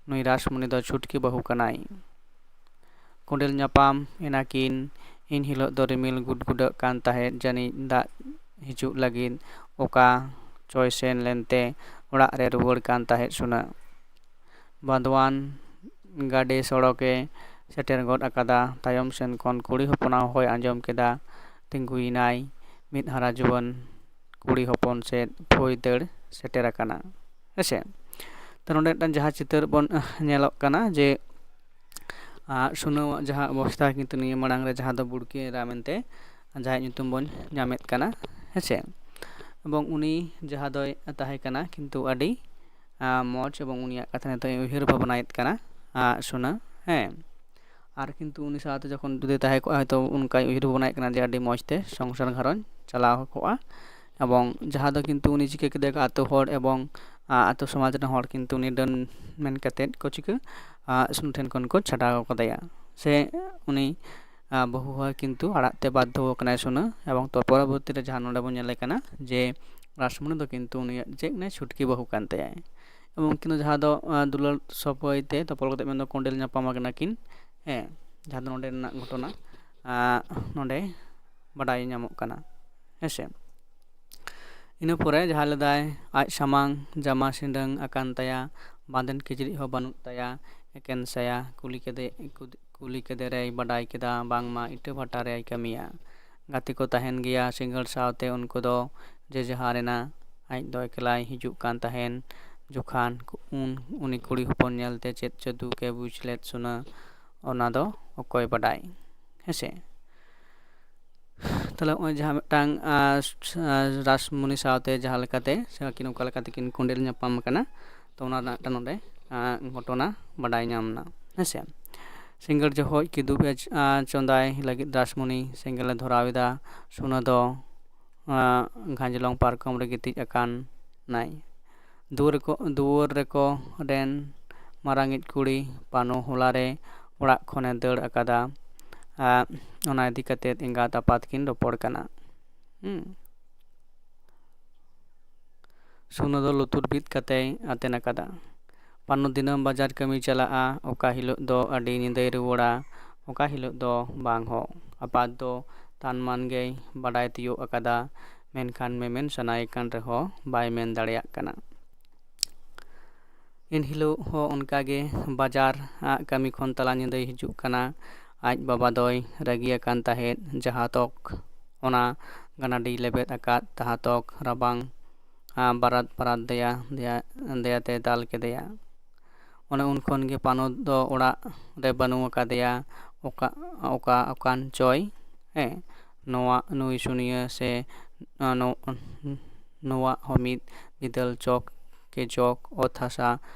ᱱᱩᱭ ᱨᱟᱥᱢᱩᱱᱤ ᱫᱚ ᱪᱷᱩᱴᱠᱤ ᱵᱟᱹᱦᱩ ᱠᱟᱱᱟᱭ᱾ ᱠᱚᱸᱰᱮᱞ ᱧᱟᱯᱟᱢ ᱮᱱᱟᱠᱤᱱ, ᱤᱱ ᱦᱤᱞᱳᱜ ᱫᱚ ᱨᱤᱢᱤᱞ ᱜᱩᱰᱜᱩᱰᱟᱹᱜ ᱠᱟᱱ ᱛᱟᱦᱮᱸᱫ, ᱡᱟᱹᱱᱤᱡ ᱫᱟᱜ ᱦᱤᱡᱩᱜ ᱞᱟᱹᱜᱤᱫ ᱚᱠᱟ ᱪᱚᱭ ᱥᱮᱱ ᱞᱮᱱᱛᱮ ᱚᱲᱟᱜ ᱨᱮ ᱨᱩᱣᱟᱹᱲ ᱠᱟᱱ ᱛᱟᱦᱮᱸᱫ ᱥᱩᱱᱟᱹ᱾ ᱵᱟᱸᱫᱣᱟᱱ ᱜᱟᱰᱮ ᱥᱚᱲᱚᱠᱮ ᱥᱮᱴᱮᱨ ᱜᱚᱫ ᱟᱠᱟᱫᱟ᱾ ᱛᱟᱭᱚᱢ ᱥᱮᱱ ᱠᱷᱚᱱ ᱠᱩᱲᱤ ᱦᱚᱯᱚᱱᱟᱜ ᱦᱚᱦᱚᱭ ᱟᱸᱡᱚᱢ ᱠᱮᱫᱟ᱾ ᱛᱤᱸᱜᱩᱭᱮᱱᱟᱭ ᱢᱤᱫ ᱦᱟᱨᱟ ᱡᱩᱣᱟᱹᱱ ᱠᱩᱲᱤ ᱦᱚᱯᱚᱱ ᱥᱮᱫ ᱯᱷᱩᱭ ᱫᱟᱹᱲ ᱥᱮᱴᱮᱨ ᱟᱠᱟᱱᱟ, ᱦᱮᱸᱥᱮ᱾ ᱛᱚ, ᱱᱚᱰᱮ ᱢᱤᱫᱴᱟᱝ ᱡᱟᱦᱟᱸ ᱪᱤᱛᱟᱹᱨ ᱵᱚᱱ, ᱟᱦ, ᱧᱮᱞᱚᱜ ᱠᱟᱱᱟ ᱡᱮ, ᱟᱨ ᱥᱩᱱᱟᱹᱣᱟᱜ ᱡᱟᱦᱟᱸ ᱚᱵᱚᱥᱛᱷᱟ ᱠᱤᱱᱛᱩ ᱱᱤᱭᱟᱹ ᱢᱟᱲᱟᱝ ᱨᱮ ᱡᱟᱦᱟᱸ ᱫᱚ ᱵᱩᱲᱠᱤ ᱮᱨᱟ ᱢᱮᱱᱛᱮ ᱡᱟᱦᱟᱸᱭᱟᱜ ᱧᱩᱛᱩᱢ ᱵᱚᱱ ᱧᱟᱢᱮᱫ ᱠᱟᱱᱟ, ᱦᱮᱸᱥᱮ᱾ ᱮᱵᱚᱝ ᱩᱱᱤ ᱡᱟᱦᱟᱸ ᱫᱚᱭ ᱛᱟᱦᱮᱸ ᱠᱟᱱᱟ ᱠᱤᱱᱛᱩ ᱟᱹᱰᱤ, ᱟᱸ, ᱢᱚᱡᱽ, ᱮᱵᱚᱝ ᱩᱱᱤᱭᱟᱜ ᱠᱟᱛᱷᱟ ᱱᱤᱛᱚᱜ ᱤᱧ ᱩᱭᱦᱟᱹᱨ ᱵᱷᱟᱵᱽᱱᱟᱭᱮᱫ ᱠᱟᱱᱟ, ᱟᱸ, ᱥᱩᱱᱟᱹ, ᱦᱮᱸ᱾ ᱟᱨ ᱠᱤᱱᱛᱩ ᱩᱱᱤ ᱥᱟᱶᱛᱮ ᱡᱚᱠᱷᱚᱱ ᱡᱩᱫᱤ ᱛᱟᱦᱮᱸ ᱠᱚᱜᱼᱟ, ᱦᱚᱭᱛᱳ ᱚᱱᱠᱟᱭ ᱩᱭᱦᱟᱹᱨ ᱵᱷᱟᱵᱽᱱᱟᱭᱮᱫ ᱠᱟᱱᱟ ᱡᱮ ᱟᱹᱰᱤ ᱢᱚᱡᱽ ᱛᱮ ᱥᱚᱝᱥᱟᱨ ᱜᱷᱟᱨᱚᱸᱡᱽ ᱪᱟᱞᱟᱣ ᱠᱚᱜᱼᱟ᱾ ᱮᱵᱚᱝ ᱡᱟᱦᱟᱸ ᱫᱚ ᱠᱤᱱᱛᱩ ᱩᱱᱤ ᱪᱤᱠᱟᱹ ᱠᱮᱫᱮᱭᱟ, ᱟᱛᱳ ᱦᱚᱲ ᱮᱵᱚᱝ, ᱟᱸ, ᱟᱛᱳ ᱥᱚᱢᱟᱡᱽ ᱨᱮᱱ ᱦᱚᱲ ᱠᱤᱱᱛᱩ ᱩᱱᱤ ᱰᱟᱹᱱ ᱢᱮᱱ ᱠᱟᱛᱮᱫ ᱠᱚ ᱪᱤᱠᱟᱹ, ᱟᱸ, ᱥᱩᱱᱟᱹ ᱴᱷᱮᱱ ᱠᱷᱚᱱ ᱠᱚ ᱪᱷᱟᱰᱟᱣ ᱠᱟᱫᱮᱭᱟ᱾ ᱥᱮ ᱩᱱᱤ, ᱟᱸ, ᱵᱟᱹᱦᱩ ᱦᱚᱸ ᱠᱤᱱᱛᱩ ᱟᱲᱟᱜ ᱛᱮ ᱵᱟᱫᱽᱫᱷᱚ ᱟᱠᱟᱱᱟᱭ ᱥᱩᱱᱟᱹ᱾ ᱮᱵᱚᱝ ᱛᱚ ᱯᱚᱨᱚᱵᱚᱨᱛᱤ ᱨᱮ ᱡᱟᱦᱟᱸ ᱱᱚᱰᱮ ᱵᱚᱱ ᱧᱮᱞᱮ ᱠᱟᱱᱟ ᱡᱮ ᱨᱟᱥᱢᱩᱱᱤ ᱫᱚ ᱠᱤᱱᱛᱩ ᱩᱱᱤᱭᱟᱜ ᱪᱮᱫ ᱱᱟᱭ ᱪᱷᱩᱴᱠᱤ ᱵᱟᱹᱦᱩ ᱠᱟᱱ ᱛᱟᱭᱟᱭ᱾ ᱩᱱᱠᱤᱱ ᱫᱚ ᱡᱟᱦᱟᱸ ᱫᱚ ᱫᱩᱞᱟᱹᱲ ᱥᱟᱹᱯᱟᱹᱭ ᱛᱮ ᱛᱚᱯᱚᱞ ᱠᱟᱛᱮ ᱢᱮᱱᱫᱚ ᱠᱚᱸᱰᱮᱞ ᱧᱟᱯᱟᱢ ᱟᱠᱟᱱᱟ ᱠᱤᱱ᱾ ᱦᱮᱸ, ᱡᱟᱦᱟᱸ ᱫᱚ ᱱᱚᱰᱮ ᱨᱮᱱᱟᱜ ᱜᱷᱚᱴᱚᱱᱟ ᱱᱚᱰᱮ ᱵᱟᱰᱟᱭ ᱧᱟᱢᱚᱜ ᱠᱟᱱᱟ᱾ ᱦᱮᱸᱥᱮ, ᱤᱱᱟᱹ ᱯᱚᱨᱮ ᱡᱟᱦᱟᱸ ᱞᱮᱫᱟᱭ, ᱟᱡ ᱥᱟᱢᱟᱝ ᱡᱟᱢᱟ ᱥᱤᱸᱰᱟᱹᱝ ᱟᱠᱟᱱ ᱛᱟᱭᱟ, ᱵᱟᱸᱫᱮᱱ ᱠᱤᱪᱨᱤᱡ ᱦᱚᱸ ᱵᱟᱹᱱᱩᱜ ᱛᱟᱭᱟ, ᱮᱠᱮᱱ ᱥᱟᱭᱟ᱾ ᱠᱩᱞᱤ ᱠᱮᱫᱮ ᱠᱩᱞᱤ ᱠᱮᱫᱮ ᱨᱮᱭ ᱵᱟᱰᱟᱭ ᱠᱮᱫᱟ ᱵᱟᱝᱢᱟ ᱤᱴᱟᱹ ᱵᱷᱟᱴᱟ ᱨᱮᱭ ᱠᱟᱹᱢᱤᱭᱟ᱾ ᱜᱟᱛᱮ ᱠᱚ ᱛᱟᱦᱮᱱ ᱜᱮᱭᱟ ᱥᱤᱸᱜᱟᱹᱲ ᱥᱟᱶᱛᱮ ᱩᱱᱠᱩ ᱫᱚ ᱡᱮ ᱡᱟᱦᱟᱨ ᱮᱱᱟ᱾ ᱟᱡ ᱫᱚ ᱮᱠᱞᱟᱭ ᱦᱤᱡᱩᱜ ᱠᱟᱱ ᱛᱟᱦᱮᱱ ᱡᱚᱠᱷᱟᱱ ᱩᱱ ᱩᱱᱤ ᱠᱩᱲᱤ ᱦᱚᱯᱚᱱ ᱧᱮᱞᱛᱮ ᱪᱮᱫ ᱪᱚ ᱫᱩᱠ ᱮ ᱵᱩᱡᱽ ᱞᱮᱫ ᱥᱩᱱᱟᱹ, ᱚᱱᱟ ᱫᱚ ᱚᱠᱚᱭ ᱵᱟᱰᱟᱭ? ᱦᱮᱸᱥᱮ, ᱛᱟᱦᱞᱮ ᱱᱚᱜᱼᱚᱭ ᱡᱟᱦᱟᱸ ᱢᱤᱫᱴᱟᱝ ᱨᱟᱥᱢᱩᱱᱤ ᱥᱟᱶᱛᱮ ᱡᱟᱦᱟᱸ ᱞᱮᱠᱟᱛᱮ ᱥᱮ ᱟᱹᱠᱤᱱ ᱚᱠᱟ ᱞᱮᱠᱟ ᱛᱮᱠᱤᱱ ᱠᱚᱸᱰᱮᱞ ᱧᱟᱯᱟᱢ ᱟᱠᱟᱱᱟ, ᱛᱚ ᱚᱱᱟ ᱨᱮᱱᱟᱜ ᱢᱤᱫᱴᱟᱝ ᱱᱚᱰᱮ ᱜᱷᱚᱴᱚᱱᱟ ᱵᱟᱰᱟᱭ ᱧᱟᱢ ᱮᱱᱟ᱾ ᱦᱮᱸᱥᱮ, ᱥᱤᱸᱜᱟᱹᱲ ᱡᱚᱠᱷᱚᱡ ᱠᱤᱫᱩᱵ ᱮ ᱪᱚᱸᱫᱟᱭ ᱞᱟᱹᱜᱤᱫ ᱨᱟᱥᱢᱩᱱᱤ ᱥᱮᱸᱜᱮᱞ ᱮ ᱫᱷᱚᱨᱟᱣ ᱮᱫᱟ᱾ ᱥᱩᱱᱟᱹ ᱫᱚ ᱜᱷᱟᱸᱡᱽᱞᱚᱝ ᱯᱟᱨᱠᱚᱢ ᱨᱮ ᱜᱤᱛᱤᱡ ᱟᱠᱟᱱ ᱱᱟᱭ᱾ ᱫᱩᱣᱟᱹᱨ ᱠᱚ ᱫᱩᱣᱟᱹᱨ ᱨᱮᱠᱚ ᱨᱮᱱ ᱢᱟᱨᱟᱝᱤᱡ ᱠᱩᱲᱤ ᱯᱟᱱᱚ ᱦᱚᱞᱟ ᱨᱮ ᱚᱲᱟᱜ ᱠᱷᱚᱱᱮ ᱫᱟᱹᱲ ᱟᱠᱟᱫᱟ᱾ ᱚᱱᱟ ᱤᱫᱤ ᱠᱟᱛᱮ ᱮᱸᱜᱟᱛ ᱟᱯᱟᱛ ᱠᱤᱱ ᱨᱚᱯᱚᱲ ᱠᱟᱱᱟ᱾ ᱦᱩᱸ᱾ ᱥᱩᱱᱟᱹ ᱫᱚ ᱞᱩᱛᱩᱨ ᱵᱤᱫ ᱠᱟᱛᱮᱭ ᱟᱛᱮᱱ ᱟᱠᱟᱫᱟ᱾ ᱯᱟᱱᱚ ᱫᱤᱱᱟᱹᱢ ᱵᱟᱡᱟᱨ ᱠᱟᱹᱢᱤ ᱪᱟᱞᱟᱜᱼᱟ᱾ ᱚᱠᱟ ᱦᱤᱞᱳᱜ ᱫᱚ ᱟᱹᱰᱤ ᱧᱤᱫᱟᱹᱭ ᱨᱩᱣᱟᱹᱲᱟ, ᱚᱠᱟ ᱦᱤᱞᱳᱜ ᱫᱚ ᱵᱟᱝ ᱦᱚᱸ᱾ ᱟᱯᱟᱛ ᱫᱚ ᱛᱟᱱᱢᱟᱱ ᱜᱮᱭ ᱵᱟᱰᱟᱭ ᱛᱤᱭᱳᱜ ᱟᱠᱟᱫᱟ, ᱢᱮᱱᱠᱷᱟᱱ ᱢᱮᱢᱮᱱ ᱥᱟᱱᱟᱭᱮ ᱠᱟᱱ ᱨᱮᱦᱚᱸ ᱵᱟᱭ ᱢᱮᱱ ᱫᱟᱲᱮᱭᱟᱜ ᱠᱟᱱᱟ᱾ ᱮᱱᱦᱤᱞᱳᱜ ᱦᱚᱸ ᱚᱱᱠᱟᱜᱮ ᱵᱟᱡᱟᱨ ᱟᱜ ᱠᱟᱹᱢᱤ ᱠᱷᱚᱱ ᱛᱟᱞᱟ ᱧᱤᱫᱟᱹᱭ ᱦᱤᱡᱩᱜ ᱠᱟᱱᱟ᱾ ᱟᱡ ᱵᱟᱵᱟ ᱫᱚᱭ ᱨᱟᱹᱜᱤ ᱟᱠᱟᱱ ᱛᱟᱦᱮᱸᱫ, ᱡᱟᱦᱟᱸ ᱛᱚᱠ ᱚᱱᱟ ᱜᱟᱱᱟᱰᱤ ᱞᱮᱵᱮᱫ ᱟᱠᱟᱫ, ᱛᱟᱦᱟᱸ ᱛᱚᱠ ᱨᱟᱵᱟᱝ ᱵᱟᱨᱟᱫ ᱵᱟᱨᱟᱫ ᱫᱮᱭᱟ ᱫᱮᱭᱟ ᱫᱮᱭᱟᱛᱮ ᱫᱟᱞ ᱠᱮᱫᱮᱭᱟ᱾ ᱚᱱᱮ ᱩᱱ ᱠᱷᱚᱱ ᱜᱮ ᱯᱟᱱᱚ ᱫᱚ ᱚᱲᱟᱜ ᱨᱮ ᱵᱟᱹᱱᱩᱜ ᱟᱠᱟᱫᱮᱭᱟ᱾ ᱚᱠᱟ ᱚᱠᱟ ᱚᱠᱟᱱ ᱪᱚᱭ, ᱦᱮᱸ, ᱱᱚᱣᱟ ᱱᱩᱭ ᱥᱩᱱᱤᱭᱟᱹ ᱥᱮ ᱱᱚᱣᱟ ᱦᱚᱸ ᱢᱤᱫ ᱵᱤᱫᱟᱹᱞ ᱪᱚᱠ ᱠᱮ ᱪᱚᱠ ᱚᱛ ᱦᱟᱥᱟ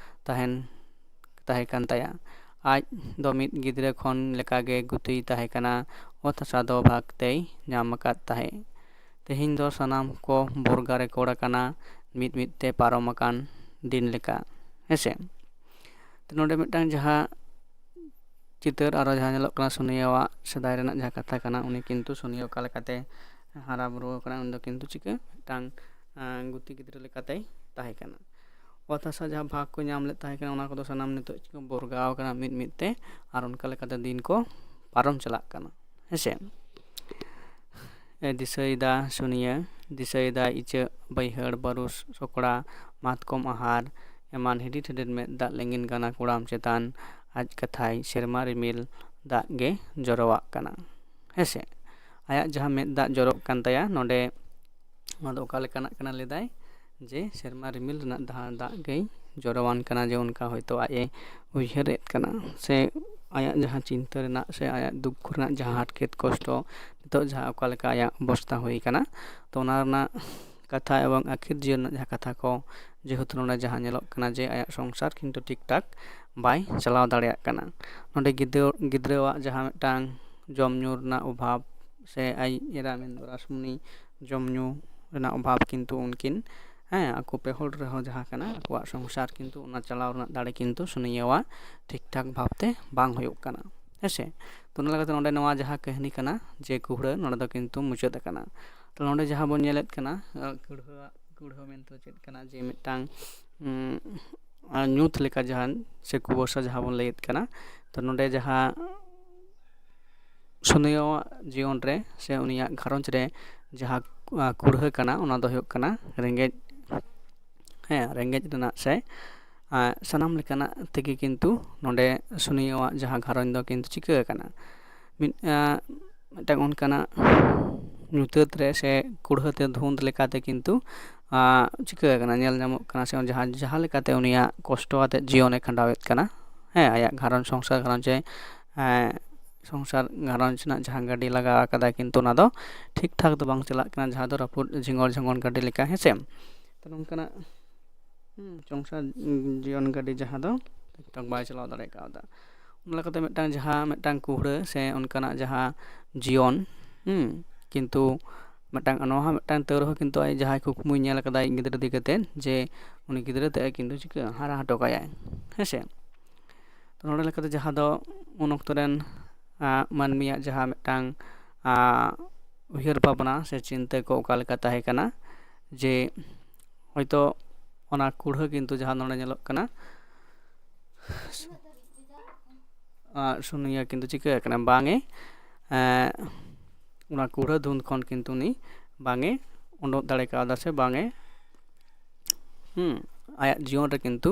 ᱛᱟᱦᱮᱱ ᱛᱟᱦᱮᱸ ᱠᱟᱱ ᱛᱟᱭᱟ᱾ ᱟᱡ ᱫᱚ ᱢᱤᱫ ᱜᱤᱫᱽᱨᱟᱹ ᱠᱷᱚᱱ ᱞᱮᱠᱟᱜᱮ ᱜᱩᱛᱤᱭ ᱛᱟᱦᱮᱸ ᱠᱟᱱᱟ᱾ ᱚᱛ ᱦᱟᱥᱟ ᱫᱚ ᱵᱷᱟᱜᱽ ᱛᱮᱭ ᱧᱟᱢ ᱟᱠᱟᱫ ᱛᱟᱦᱮᱸ᱾ ᱛᱮᱦᱮᱧ ᱫᱚ ᱥᱟᱱᱟᱢ ᱠᱚ ᱵᱚᱨᱜᱟ ᱨᱮᱠᱚᱲ ᱟᱠᱟᱱᱟ, ᱢᱤᱫ ᱢᱤᱫ ᱛᱮ ᱯᱟᱨᱚᱢ ᱟᱠᱟᱱ ᱫᱤᱱ ᱞᱮᱠᱟ᱾ ᱦᱮᱸᱥᱮ, ᱛᱚ ᱱᱚᱰᱮ ᱢᱤᱫᱴᱟᱝ ᱡᱟᱦᱟᱸ ᱪᱤᱛᱟᱹᱨ ᱟᱨᱚ ᱡᱟᱦᱟᱸ ᱧᱮᱞᱚᱜ ᱠᱟᱱᱟ, ᱥᱩᱱᱤᱭᱟᱹᱣᱟᱜ ᱥᱮᱫᱟᱭ ᱨᱮᱱᱟᱜ ᱡᱟᱦᱟᱸ ᱠᱟᱛᱷᱟ ᱠᱟᱱᱟ, ᱩᱱᱤ ᱠᱤᱱᱛᱩ ᱥᱩᱱᱤᱭᱟᱹ ᱚᱠᱟ ᱞᱮᱠᱟᱛᱮ ᱦᱟᱨᱟ ᱵᱩᱨᱩ ᱟᱠᱟᱱᱟ, ᱩᱱᱤ ᱫᱚ ᱠᱤᱱᱛᱩ ᱪᱤᱠᱟᱹ ᱢᱤᱫᱴᱟᱝ ᱜᱩᱛᱤ ᱜᱤᱫᱽᱨᱟᱹ ᱞᱮᱠᱟᱛᱮᱭ ᱛᱟᱦᱮᱸ ᱠᱟᱱᱟ᱾ ᱚᱛ ᱦᱟᱥᱟ ᱡᱟᱦᱟᱸ ᱵᱷᱟᱜᱽ ᱠᱚ ᱧᱟᱢ ᱞᱮᱫ ᱛᱟᱦᱮᱸ ᱠᱟᱱᱟ, ᱚᱱᱟ ᱠᱚᱫᱚ ᱥᱟᱱᱟᱢ ᱱᱤᱛᱚᱜ ᱪᱤᱠᱟᱹ ᱵᱚᱨᱜᱟᱣ ᱠᱟᱱᱟ ᱢᱤᱫ ᱢᱤᱫ ᱛᱮ, ᱟᱨ ᱚᱱᱠᱟ ᱞᱮᱠᱟᱛᱮ ᱫᱤᱱ ᱠᱚ ᱯᱟᱨᱚᱢ ᱪᱟᱞᱟᱜ ᱠᱟᱱᱟ᱾ ᱦᱮᱸᱥᱮ? ᱮ, ᱫᱤᱥᱟᱹᱭᱮᱫᱟ ᱥᱩᱱᱤᱭᱟᱹ, ᱫᱤᱥᱟᱹᱭᱮᱫᱟ ᱤᱪᱟᱹᱜ ᱵᱟᱹᱭᱦᱟᱹᱲ, ᱵᱟᱹᱨᱩ ᱥᱚᱠᱲᱟ, ᱢᱟᱛᱠᱚᱢ ᱟᱦᱟᱨ ᱮᱢᱟᱱ ᱦᱤᱰᱤᱨ ᱦᱤᱰᱤᱨ ᱢᱮᱫ ᱫᱟᱜ ᱞᱤᱸᱜᱤᱱ ᱠᱟᱱᱟ ᱠᱚᱲᱟᱢ ᱪᱮᱛᱟᱱ᱾ ᱟᱡ ᱠᱟᱛᱷᱟᱭ ᱥᱮᱨᱢᱟ ᱨᱤᱢᱤᱞ ᱫᱟᱜ ᱜᱮ ᱡᱚᱨᱚᱣᱟᱜ ᱠᱟᱱᱟ᱾ ᱦᱮᱸᱥᱮ? ᱟᱭᱟᱜ ᱡᱟᱦᱟᱸ ᱢᱮᱫ ᱫᱟᱜ ᱡᱚᱨᱚᱜ ᱠᱟᱱ ᱛᱟᱭᱟ ᱱᱚᱰᱮ, ᱚᱱᱟ ᱫᱚ ᱚᱠᱟ ᱞᱮᱠᱟᱱᱟᱜ ᱠᱟᱱᱟ ᱞᱟᱹᱭᱫᱟᱭ ᱡᱮ ᱥᱮᱨᱢᱟ ᱨᱤᱢᱤᱞ ᱨᱮᱱᱟᱜ ᱡᱟᱦᱟᱸ ᱫᱟᱜ ᱜᱮᱭ ᱡᱚᱨᱚᱣᱟᱱ ᱠᱟᱱᱟ, ᱡᱮ ᱚᱱᱠᱟ ᱦᱚᱭᱛᱳ ᱟᱡ ᱮ ᱩᱭᱦᱟᱹᱨᱮᱫ ᱠᱟᱱᱟ, ᱥᱮ ᱟᱭᱟᱜ ᱡᱟᱦᱟᱸ ᱪᱤᱱᱛᱟᱹ ᱨᱮᱱᱟᱜ ᱥᱮ ᱟᱭᱟᱜ ᱫᱩᱠ ᱨᱮᱱᱟᱜ ᱡᱟᱦᱟᱸ ᱦᱟᱨᱠᱮᱛ ᱠᱚᱥᱴᱚ, ᱱᱤᱛᱚᱜ ᱡᱟᱦᱟᱸ ᱚᱠᱟ ᱞᱮᱠᱟ ᱟᱭᱟᱜ ᱚᱵᱚᱥᱛᱟ ᱦᱩᱭ ᱠᱟᱱᱟ, ᱛᱚ ᱚᱱᱟ ᱨᱮᱱᱟᱜ ᱠᱟᱛᱷᱟ ᱮᱵᱚᱝ ᱟᱹᱠᱷᱤᱨ ᱡᱤᱭᱚᱱ ᱨᱮᱱᱟᱜ ᱡᱟᱦᱟᱸ ᱠᱟᱛᱷᱟ ᱠᱚ, ᱡᱮᱦᱮᱛᱩ ᱱᱚᱰᱮ ᱡᱟᱦᱟᱸ ᱧᱮᱞᱚᱜ ᱠᱟᱱᱟ ᱡᱮ ᱟᱭᱟᱜ ᱥᱚᱝᱥᱟᱨ ᱠᱤᱱᱛᱩ ᱴᱷᱤᱠ ᱴᱷᱟᱠ ᱵᱟᱭ ᱪᱟᱞᱟᱣ ᱫᱟᱲᱮᱭᱟᱜ ᱠᱟᱱᱟ᱾ ᱱᱚᱰᱮ ᱜᱤᱫᱽᱨᱟᱹ, ᱜᱤᱫᱽᱨᱟᱹᱣᱟᱜ ᱡᱟᱦᱟᱸ ᱢᱤᱫᱴᱟᱝ ᱡᱚᱢ ᱧᱩ ᱨᱮᱱᱟᱜ ᱚᱵᱷᱟᱵᱽ, ᱥᱮ ᱟᱡ ᱮᱨᱟ ᱢᱮᱱᱫᱚ ᱨᱟᱥᱢᱩᱱᱤ ᱡᱚᱢ ᱧᱩ ᱨᱮᱱᱟᱜ ᱚᱵᱷᱟᱵᱽ, ᱠᱤᱱᱛᱩ ᱩᱱᱠᱤᱱ, ᱦᱮᱸ, ᱟᱠᱚ ᱯᱮ ᱦᱚᱲ ᱨᱮᱦᱚᱸ ᱡᱟᱦᱟᱸ ᱠᱟᱱᱟ, ᱟᱠᱚᱣᱟᱜ ᱥᱚᱝᱥᱟᱨ ᱠᱤᱱᱛᱩ ᱚᱱᱟ ᱪᱟᱞᱟᱣ ᱨᱮᱱᱟᱜ ᱫᱟᱲᱮ ᱠᱤᱱᱛᱩ ᱥᱩᱱᱤᱭᱟᱹᱣᱟᱜ ᱴᱷᱤᱠ ᱴᱷᱟᱠ ᱵᱷᱟᱵᱽᱛᱮ ᱵᱟᱝ ᱦᱩᱭᱩᱜ ᱠᱟᱱᱟ᱾ ᱦᱮᱸᱥᱮ? ᱛᱚ ᱚᱱᱟ ᱞᱮᱠᱟᱛᱮ ᱱᱚᱰᱮ ᱱᱚᱣᱟ ᱡᱟᱦᱟᱸ ᱠᱟᱹᱦᱱᱤ ᱠᱟᱱᱟ ᱡᱮ ᱠᱩᱦᱲᱟᱹ, ᱱᱚᱰᱮ ᱫᱚ ᱠᱤᱱᱛᱩ ᱢᱩᱪᱟᱹᱫ ᱟᱠᱟᱱᱟ᱾ ᱛᱚ ᱱᱚᱰᱮ ᱡᱟᱦᱟᱸ ᱵᱚᱱ ᱧᱮᱞᱮᱫ ᱠᱟᱱᱟ, ᱟᱸ, ᱠᱩᱲᱦᱟᱹ, ᱠᱩᱲᱦᱟᱹ ᱢᱮᱱᱛᱮ ᱪᱮᱫ ᱠᱟᱱᱟ, ᱡᱮ ᱢᱤᱫᱴᱟᱝ, ᱩᱸ, ᱟᱸ, ᱧᱩᱛ ᱞᱮᱠᱟ ᱡᱟᱦᱟᱸ ᱥᱮ ᱠᱩᱣᱟᱹᱥᱟ ᱡᱟᱦᱟᱸ ᱵᱚᱱ ᱞᱟᱹᱭᱮᱫ ᱠᱟᱱᱟ, ᱛᱚ ᱱᱚᱰᱮ ᱡᱟᱦᱟᱸ ᱥᱩᱱᱤᱭᱟᱹᱣᱟᱜ ᱡᱤᱭᱚᱱ ᱨᱮ ᱥᱮ ᱩᱱᱤᱭᱟᱜ ᱜᱷᱟᱨᱚᱸᱡᱽ ᱨᱮ ᱡᱟᱦᱟᱸ, ᱟᱸ, ᱠᱩᱲᱦᱟᱹ ᱠᱟᱱᱟ, ᱚᱱᱟ ᱫᱚ ᱦᱩᱭᱩᱜ ᱠᱟᱱᱟ ᱨᱮᱸᱜᱮᱡ, ᱦᱮᱸ, ᱨᱮᱸᱜᱮᱡ ᱨᱮᱱᱟᱜ ᱥᱮ, ᱟᱸ, ᱥᱟᱱᱟᱢ ᱞᱮᱠᱟᱱᱟᱜ ᱛᱮᱜᱮ ᱠᱤᱱᱛᱩ ᱱᱚᱰᱮ ᱥᱩᱱᱤᱭᱟᱹᱣᱟᱜ ᱡᱟᱦᱟᱸ ᱜᱷᱟᱨᱚᱸᱡᱽ ᱫᱚ ᱠᱤᱱᱛᱩ ᱪᱤᱠᱟᱹ ᱟᱠᱟᱱᱟ, ᱢᱤᱫ, ᱟᱸ, ᱢᱤᱫᱴᱟᱝ ᱚᱱᱠᱟᱱᱟᱜ ᱧᱩᱛᱟᱹᱛ ᱨᱮ ᱥᱮ ᱠᱩᱲᱦᱟᱹ ᱛᱮ ᱫᱷᱩᱸᱫ ᱞᱮᱠᱟᱛᱮ ᱠᱤᱱᱛᱩ, ᱟᱸ, ᱪᱤᱠᱟᱹ ᱟᱠᱟᱱᱟ, ᱧᱮᱞ ᱧᱟᱢᱚᱜ ᱠᱟᱱᱟ, ᱥᱮ ᱡᱟᱦᱟᱸ, ᱡᱟᱦᱟᱸ ᱞᱮᱠᱟᱛᱮ ᱩᱱᱤᱭᱟᱜ ᱠᱚᱥᱴᱚ ᱟᱛᱮᱫ ᱡᱤᱭᱚᱱᱮ ᱠᱷᱟᱸᱰᱟᱣᱮᱫ ᱠᱟᱱᱟ, ᱦᱮᱸ, ᱟᱭᱟᱜ ᱜᱷᱟᱨᱚᱸᱡᱽ, ᱥᱚᱝᱥᱟᱨ ᱜᱷᱟᱨᱚᱸᱡᱽ ᱮ, ᱮᱸ, ᱥᱚᱝᱥᱟᱨ ᱜᱷᱟᱨᱚᱸᱡᱽ ᱨᱮᱱᱟᱜ ᱡᱟᱦᱟᱸ ᱜᱟᱹᱰᱤ ᱞᱟᱜᱟᱣ ᱟᱠᱟᱫᱟᱭ, ᱠᱤᱱᱛᱩ ᱚᱱᱟ ᱫᱚ ᱴᱷᱤᱠ ᱴᱷᱟᱠ ᱫᱚ ᱵᱟᱝ ᱪᱟᱞᱟᱜ ᱠᱟᱱᱟ, ᱡᱟᱦᱟᱸ ᱫᱚ ᱨᱟᱹᱯᱩᱫ ᱡᱷᱤᱸᱜᱚᱲ ᱡᱷᱚᱸᱜᱚᱲ ᱜᱟᱹᱰᱤ ᱞᱮᱠᱟ, ᱦᱮᱸ ᱥᱮ? ᱛᱚ ᱱᱚᱝᱠᱟᱱᱟᱜ, ᱦᱩᱸ, ᱥᱚᱝᱥᱟᱨ, ᱩᱸ, ᱡᱤᱭᱚᱱ ᱜᱟᱹᱰᱤ ᱡᱟᱦᱟᱸ ᱫᱚ ᱴᱷᱤᱠ ᱴᱷᱟᱠ ᱵᱟᱭ ᱪᱟᱞᱟᱣ ᱫᱟᱲᱮ ᱠᱟᱣᱫᱟ᱾ ᱚᱱᱟ ᱞᱮᱠᱟᱛᱮ ᱢᱤᱫᱴᱟᱝ ᱡᱟᱦᱟᱸ ᱢᱤᱫᱴᱟᱝ ᱠᱩᱦᱲᱟᱹ ᱥᱮ ᱚᱱᱠᱟᱱᱟᱜ ᱡᱟᱦᱟᱸ ᱡᱤᱭᱚᱱ, ᱦᱩᱸ, ᱠᱤᱱᱛᱩ ᱢᱤᱫᱴᱟᱝ, ᱱᱚᱣᱟ ᱦᱚᱸ ᱢᱤᱫᱴᱟᱝ ᱛᱟᱹᱣ ᱨᱮᱦᱚᱸ ᱠᱤᱱᱛᱩ ᱟᱡ ᱡᱟᱦᱟᱸᱭ ᱠᱩᱠᱢᱩᱭ ᱧᱮᱞ ᱟᱠᱟᱫᱟ ᱟᱡ ᱜᱤᱫᱽᱨᱟᱹ ᱤᱫᱤ ᱠᱟᱛᱮᱫ, ᱡᱮ ᱩᱱᱤ ᱜᱤᱫᱽᱨᱟᱹ ᱛᱮ ᱠᱤᱱᱛᱩ ᱪᱤᱠᱟᱹ ᱦᱟᱨᱟ ᱦᱚᱴᱚ ᱠᱟᱭᱟᱭ, ᱦᱮᱸ ᱥᱮ? ᱛᱚ ᱱᱚᱰᱮ ᱞᱮᱠᱟᱛᱮ ᱡᱟᱦᱟᱸ ᱫᱚ ᱩᱱ ᱚᱠᱛᱚ ᱨᱮᱱ, ᱟᱸ, ᱢᱟᱹᱱᱢᱤᱭᱟᱜ ᱡᱟᱦᱟᱸ ᱢᱤᱫᱴᱟᱝ, ᱟᱸ, ᱩᱭᱦᱟᱹᱨ ᱵᱷᱟᱵᱽᱱᱟ ᱥᱮ ᱪᱤᱱᱛᱟᱹ ᱠᱚ ᱚᱠᱟ ᱞᱮᱠᱟ ᱛᱟᱦᱮᱸ ᱠᱟᱱᱟ, ᱡᱮ ᱦᱚᱭᱛᱳ ᱚᱱᱟ ᱠᱩᱲᱦᱟᱹ ᱠᱤᱱᱛᱩ ᱡᱟᱦᱟᱸ ᱱᱚᱰᱮ ᱧᱮᱞᱚᱜ ᱠᱟᱱᱟ, ᱟᱨ ᱥᱩᱱᱤᱭᱟ ᱠᱤᱱᱛᱩ ᱪᱤᱠᱟᱹ ᱟᱠᱟᱱᱟ, ᱵᱟᱝ ᱮ, ᱮᱸ, ᱚᱱᱟ ᱠᱩᱲᱦᱟᱹ ᱫᱷᱩᱸᱫ ᱠᱷᱚᱱ ᱠᱤᱱᱛᱩ ᱩᱱᱤ ᱵᱟᱝ ᱮ ᱩᱰᱩᱠ ᱫᱟᱲᱮ ᱠᱟᱣᱫᱟ ᱥᱮ ᱵᱟᱝ ᱮ, ᱦᱩᱸ, ᱟᱭᱟᱜ ᱡᱤᱭᱚᱱ ᱨᱮ ᱠᱤᱱᱛᱩ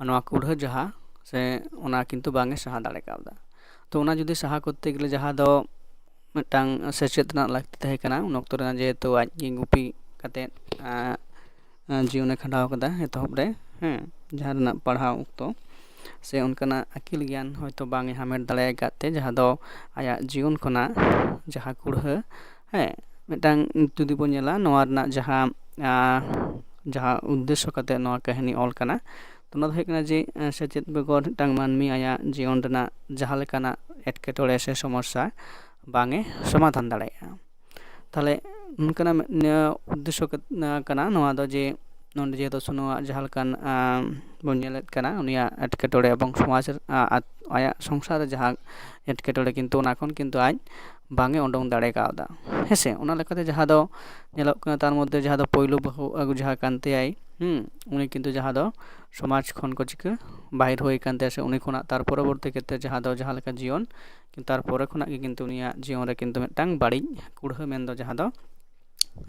ᱱᱚᱣᱟ ᱠᱩᱲᱦᱟᱹ ᱡᱟᱦᱟᱸ ᱥᱮ ᱚᱱᱟ ᱠᱤᱱᱛᱩ ᱵᱟᱝ ᱮ ᱥᱟᱦᱟ ᱫᱟᱲᱮ ᱠᱟᱣᱫᱟ᱾ ᱛᱚ ᱚᱱᱟ ᱡᱩᱫᱤ ᱥᱟᱦᱟ ᱠᱚᱨᱛᱮ ᱜᱮᱞᱮ ᱡᱟᱦᱟᱸ ᱫᱚ ᱢᱤᱫᱴᱟᱝ ᱥᱮᱪᱮᱫ ᱨᱮᱱᱟᱜ ᱞᱟᱹᱠᱛᱤ ᱛᱟᱦᱮᱸ ᱠᱟᱱᱟ, ᱩᱱ ᱚᱠᱛᱚ ᱨᱮ ᱡᱮᱦᱮᱛᱩ ᱟᱡ ᱜᱮ ᱜᱩᱯᱤ ᱠᱟᱛᱮᱫ, ᱮᱸ, ᱮᱸ, ᱡᱤᱭᱚᱱᱮ ᱠᱷᱟᱸᱰᱟᱣ ᱠᱟᱫᱟ ᱮᱛᱚᱦᱚᱵ ᱨᱮ, ᱦᱮᱸ, ᱡᱟᱦᱟᱸ ᱨᱮᱱᱟᱜ ᱯᱟᱲᱦᱟᱣ ᱚᱠᱛᱚ ᱥᱮ ᱚᱱᱠᱟᱱᱟᱜ ᱟᱹᱠᱤᱞ ᱜᱮᱭᱟᱱ ᱦᱚᱭᱛᱳ ᱵᱟᱝ ᱮ ᱦᱟᱢᱮᱴ ᱫᱟᱲᱮ ᱟᱠᱟᱫ ᱛᱮ, ᱡᱟᱦᱟᱸ ᱫᱚ ᱟᱭᱟᱜ ᱡᱤᱭᱚᱱ ᱠᱷᱚᱱᱟᱜ ᱡᱟᱦᱟᱸ ᱠᱩᱲᱦᱟᱹ, ᱦᱮᱸ, ᱢᱤᱫᱴᱟᱝ ᱡᱩᱫᱤ ᱵᱚᱱ ᱧᱮᱞᱟ ᱱᱚᱣᱟ ᱨᱮᱱᱟᱜ ᱡᱟᱦᱟᱸ, ᱟᱸ, ᱡᱟᱦᱟᱸ ᱩᱫᱽᱫᱮᱥᱥᱚ ᱠᱟᱛᱮ ᱱᱚᱣᱟ ᱠᱟᱹᱦᱱᱤ ᱚᱞ ᱠᱟᱱᱟ, ᱛᱚ ᱚᱱᱟ ᱫᱚ ᱦᱩᱭᱩᱜ ᱠᱟᱱᱟ ᱡᱮ, ᱮᱸ, ᱥᱮᱪᱮᱫ ᱵᱮᱜᱚᱨ ᱢᱤᱫᱴᱟᱝ ᱢᱟᱹᱱᱢᱤ ᱟᱭᱟᱜ ᱡᱤᱭᱚᱱ ᱨᱮᱱᱟᱜ ᱡᱟᱦᱟᱸ ᱞᱮᱠᱟᱱᱟᱜ ᱮᱴᱠᱮᱴᱚᱬᱮ ᱥᱮ ᱥᱚᱢᱚᱥᱥᱟ ᱵᱟᱝ ᱮ ᱥᱚᱢᱟᱫᱷᱟᱱ ᱫᱟᱲᱮᱭᱟᱜᱼᱟ᱾ ᱛᱟᱦᱚᱞᱮ ᱱᱚᱝᱠᱟᱱᱟᱜ ᱢᱤᱫ, ᱱᱤᱭᱟᱹ ᱩᱫᱽᱫᱮᱥᱥᱚ ᱠᱟᱛ-, ᱠᱟᱱᱟ ᱱᱚᱣᱟ ᱫᱚ ᱡᱮ, ᱱᱚᱰᱮ ᱡᱮᱦᱮᱛᱩ ᱥᱩᱱᱩᱣᱟᱜ ᱡᱟᱦᱟᱸ ᱞᱮᱠᱟᱱ, ᱟᱸ, ᱵᱚᱱ ᱧᱮᱞᱮᱫ ᱠᱟᱱᱟ, ᱩᱱᱤᱭᱟᱜ ᱮᱴᱠᱮᱴᱚᱬᱮ ᱮᱵᱚᱝ ᱥᱚᱢᱟᱡᱽ ᱨᱮ, ᱟᱸ, ᱟᱛ-, ᱟᱭᱟᱜ ᱥᱚᱝᱥᱟᱨ ᱨᱮ ᱡᱟᱦᱟᱸ ᱮᱴᱠᱮᱴᱚᱬᱮ, ᱠᱤᱱᱛᱩ ᱚᱱᱟ ᱠᱷᱚᱱ ᱠᱤᱱᱛᱩ ᱟᱡ ᱵᱟᱝ ᱮ ᱩᱰᱩᱝ ᱫᱟᱲᱮ ᱠᱟᱣᱫᱟ᱾ ᱦᱮᱸ ᱥᱮ? ᱚᱱᱟ ᱞᱮᱠᱟᱛᱮ ᱡᱟᱦᱟᱸ ᱫᱚ ᱧᱮᱞᱚᱜ ᱠᱟᱱᱟ, ᱛᱟᱨ ᱢᱚᱫᱽᱫᱷᱮ ᱡᱟᱦᱟᱸ ᱫᱚ ᱯᱳᱭᱞᱳ ᱵᱟᱹᱦᱩ ᱟᱹᱜᱩ ᱡᱟᱦᱟᱸ ᱠᱟᱱ ᱛᱟᱭᱟᱭ, ᱦᱩᱸ, ᱩᱱᱤ ᱠᱤᱱᱛᱩ ᱡᱟᱦᱟᱸ ᱫᱚ ᱥᱚᱢᱟᱡᱽ ᱠᱷᱚᱱ ᱠᱚ ᱪᱤᱠᱟᱹ ᱵᱟᱦᱤᱨ ᱦᱩᱭ ᱠᱟᱱ ᱛᱟᱭᱟ, ᱥᱮ ᱩᱱᱤ ᱠᱷᱚᱱᱟᱜ ᱛᱟᱨ ᱯᱚᱨᱚᱵᱚᱨᱛᱤ ᱠᱷᱮᱛᱨᱮ ᱡᱟᱦᱟᱸ ᱫᱚ ᱡᱟᱦᱟᱸ ᱞᱮᱠᱟ ᱡᱤᱭᱚᱱ, ᱛᱟᱨ ᱯᱚᱨᱮ ᱠᱷᱚᱱᱟᱜ ᱜᱮ ᱠᱤᱱᱛᱩ ᱩᱱᱤᱭᱟᱜ ᱡᱤᱭᱚᱱ ᱨᱮ ᱠᱤᱱᱛᱩ ᱢᱤᱫᱴᱟᱝ ᱵᱟᱹᱲᱤᱡ ᱠᱩᱲᱦᱟᱹ ᱢᱮᱱᱫᱚ ᱡᱟᱦᱟᱸ ᱫᱚ,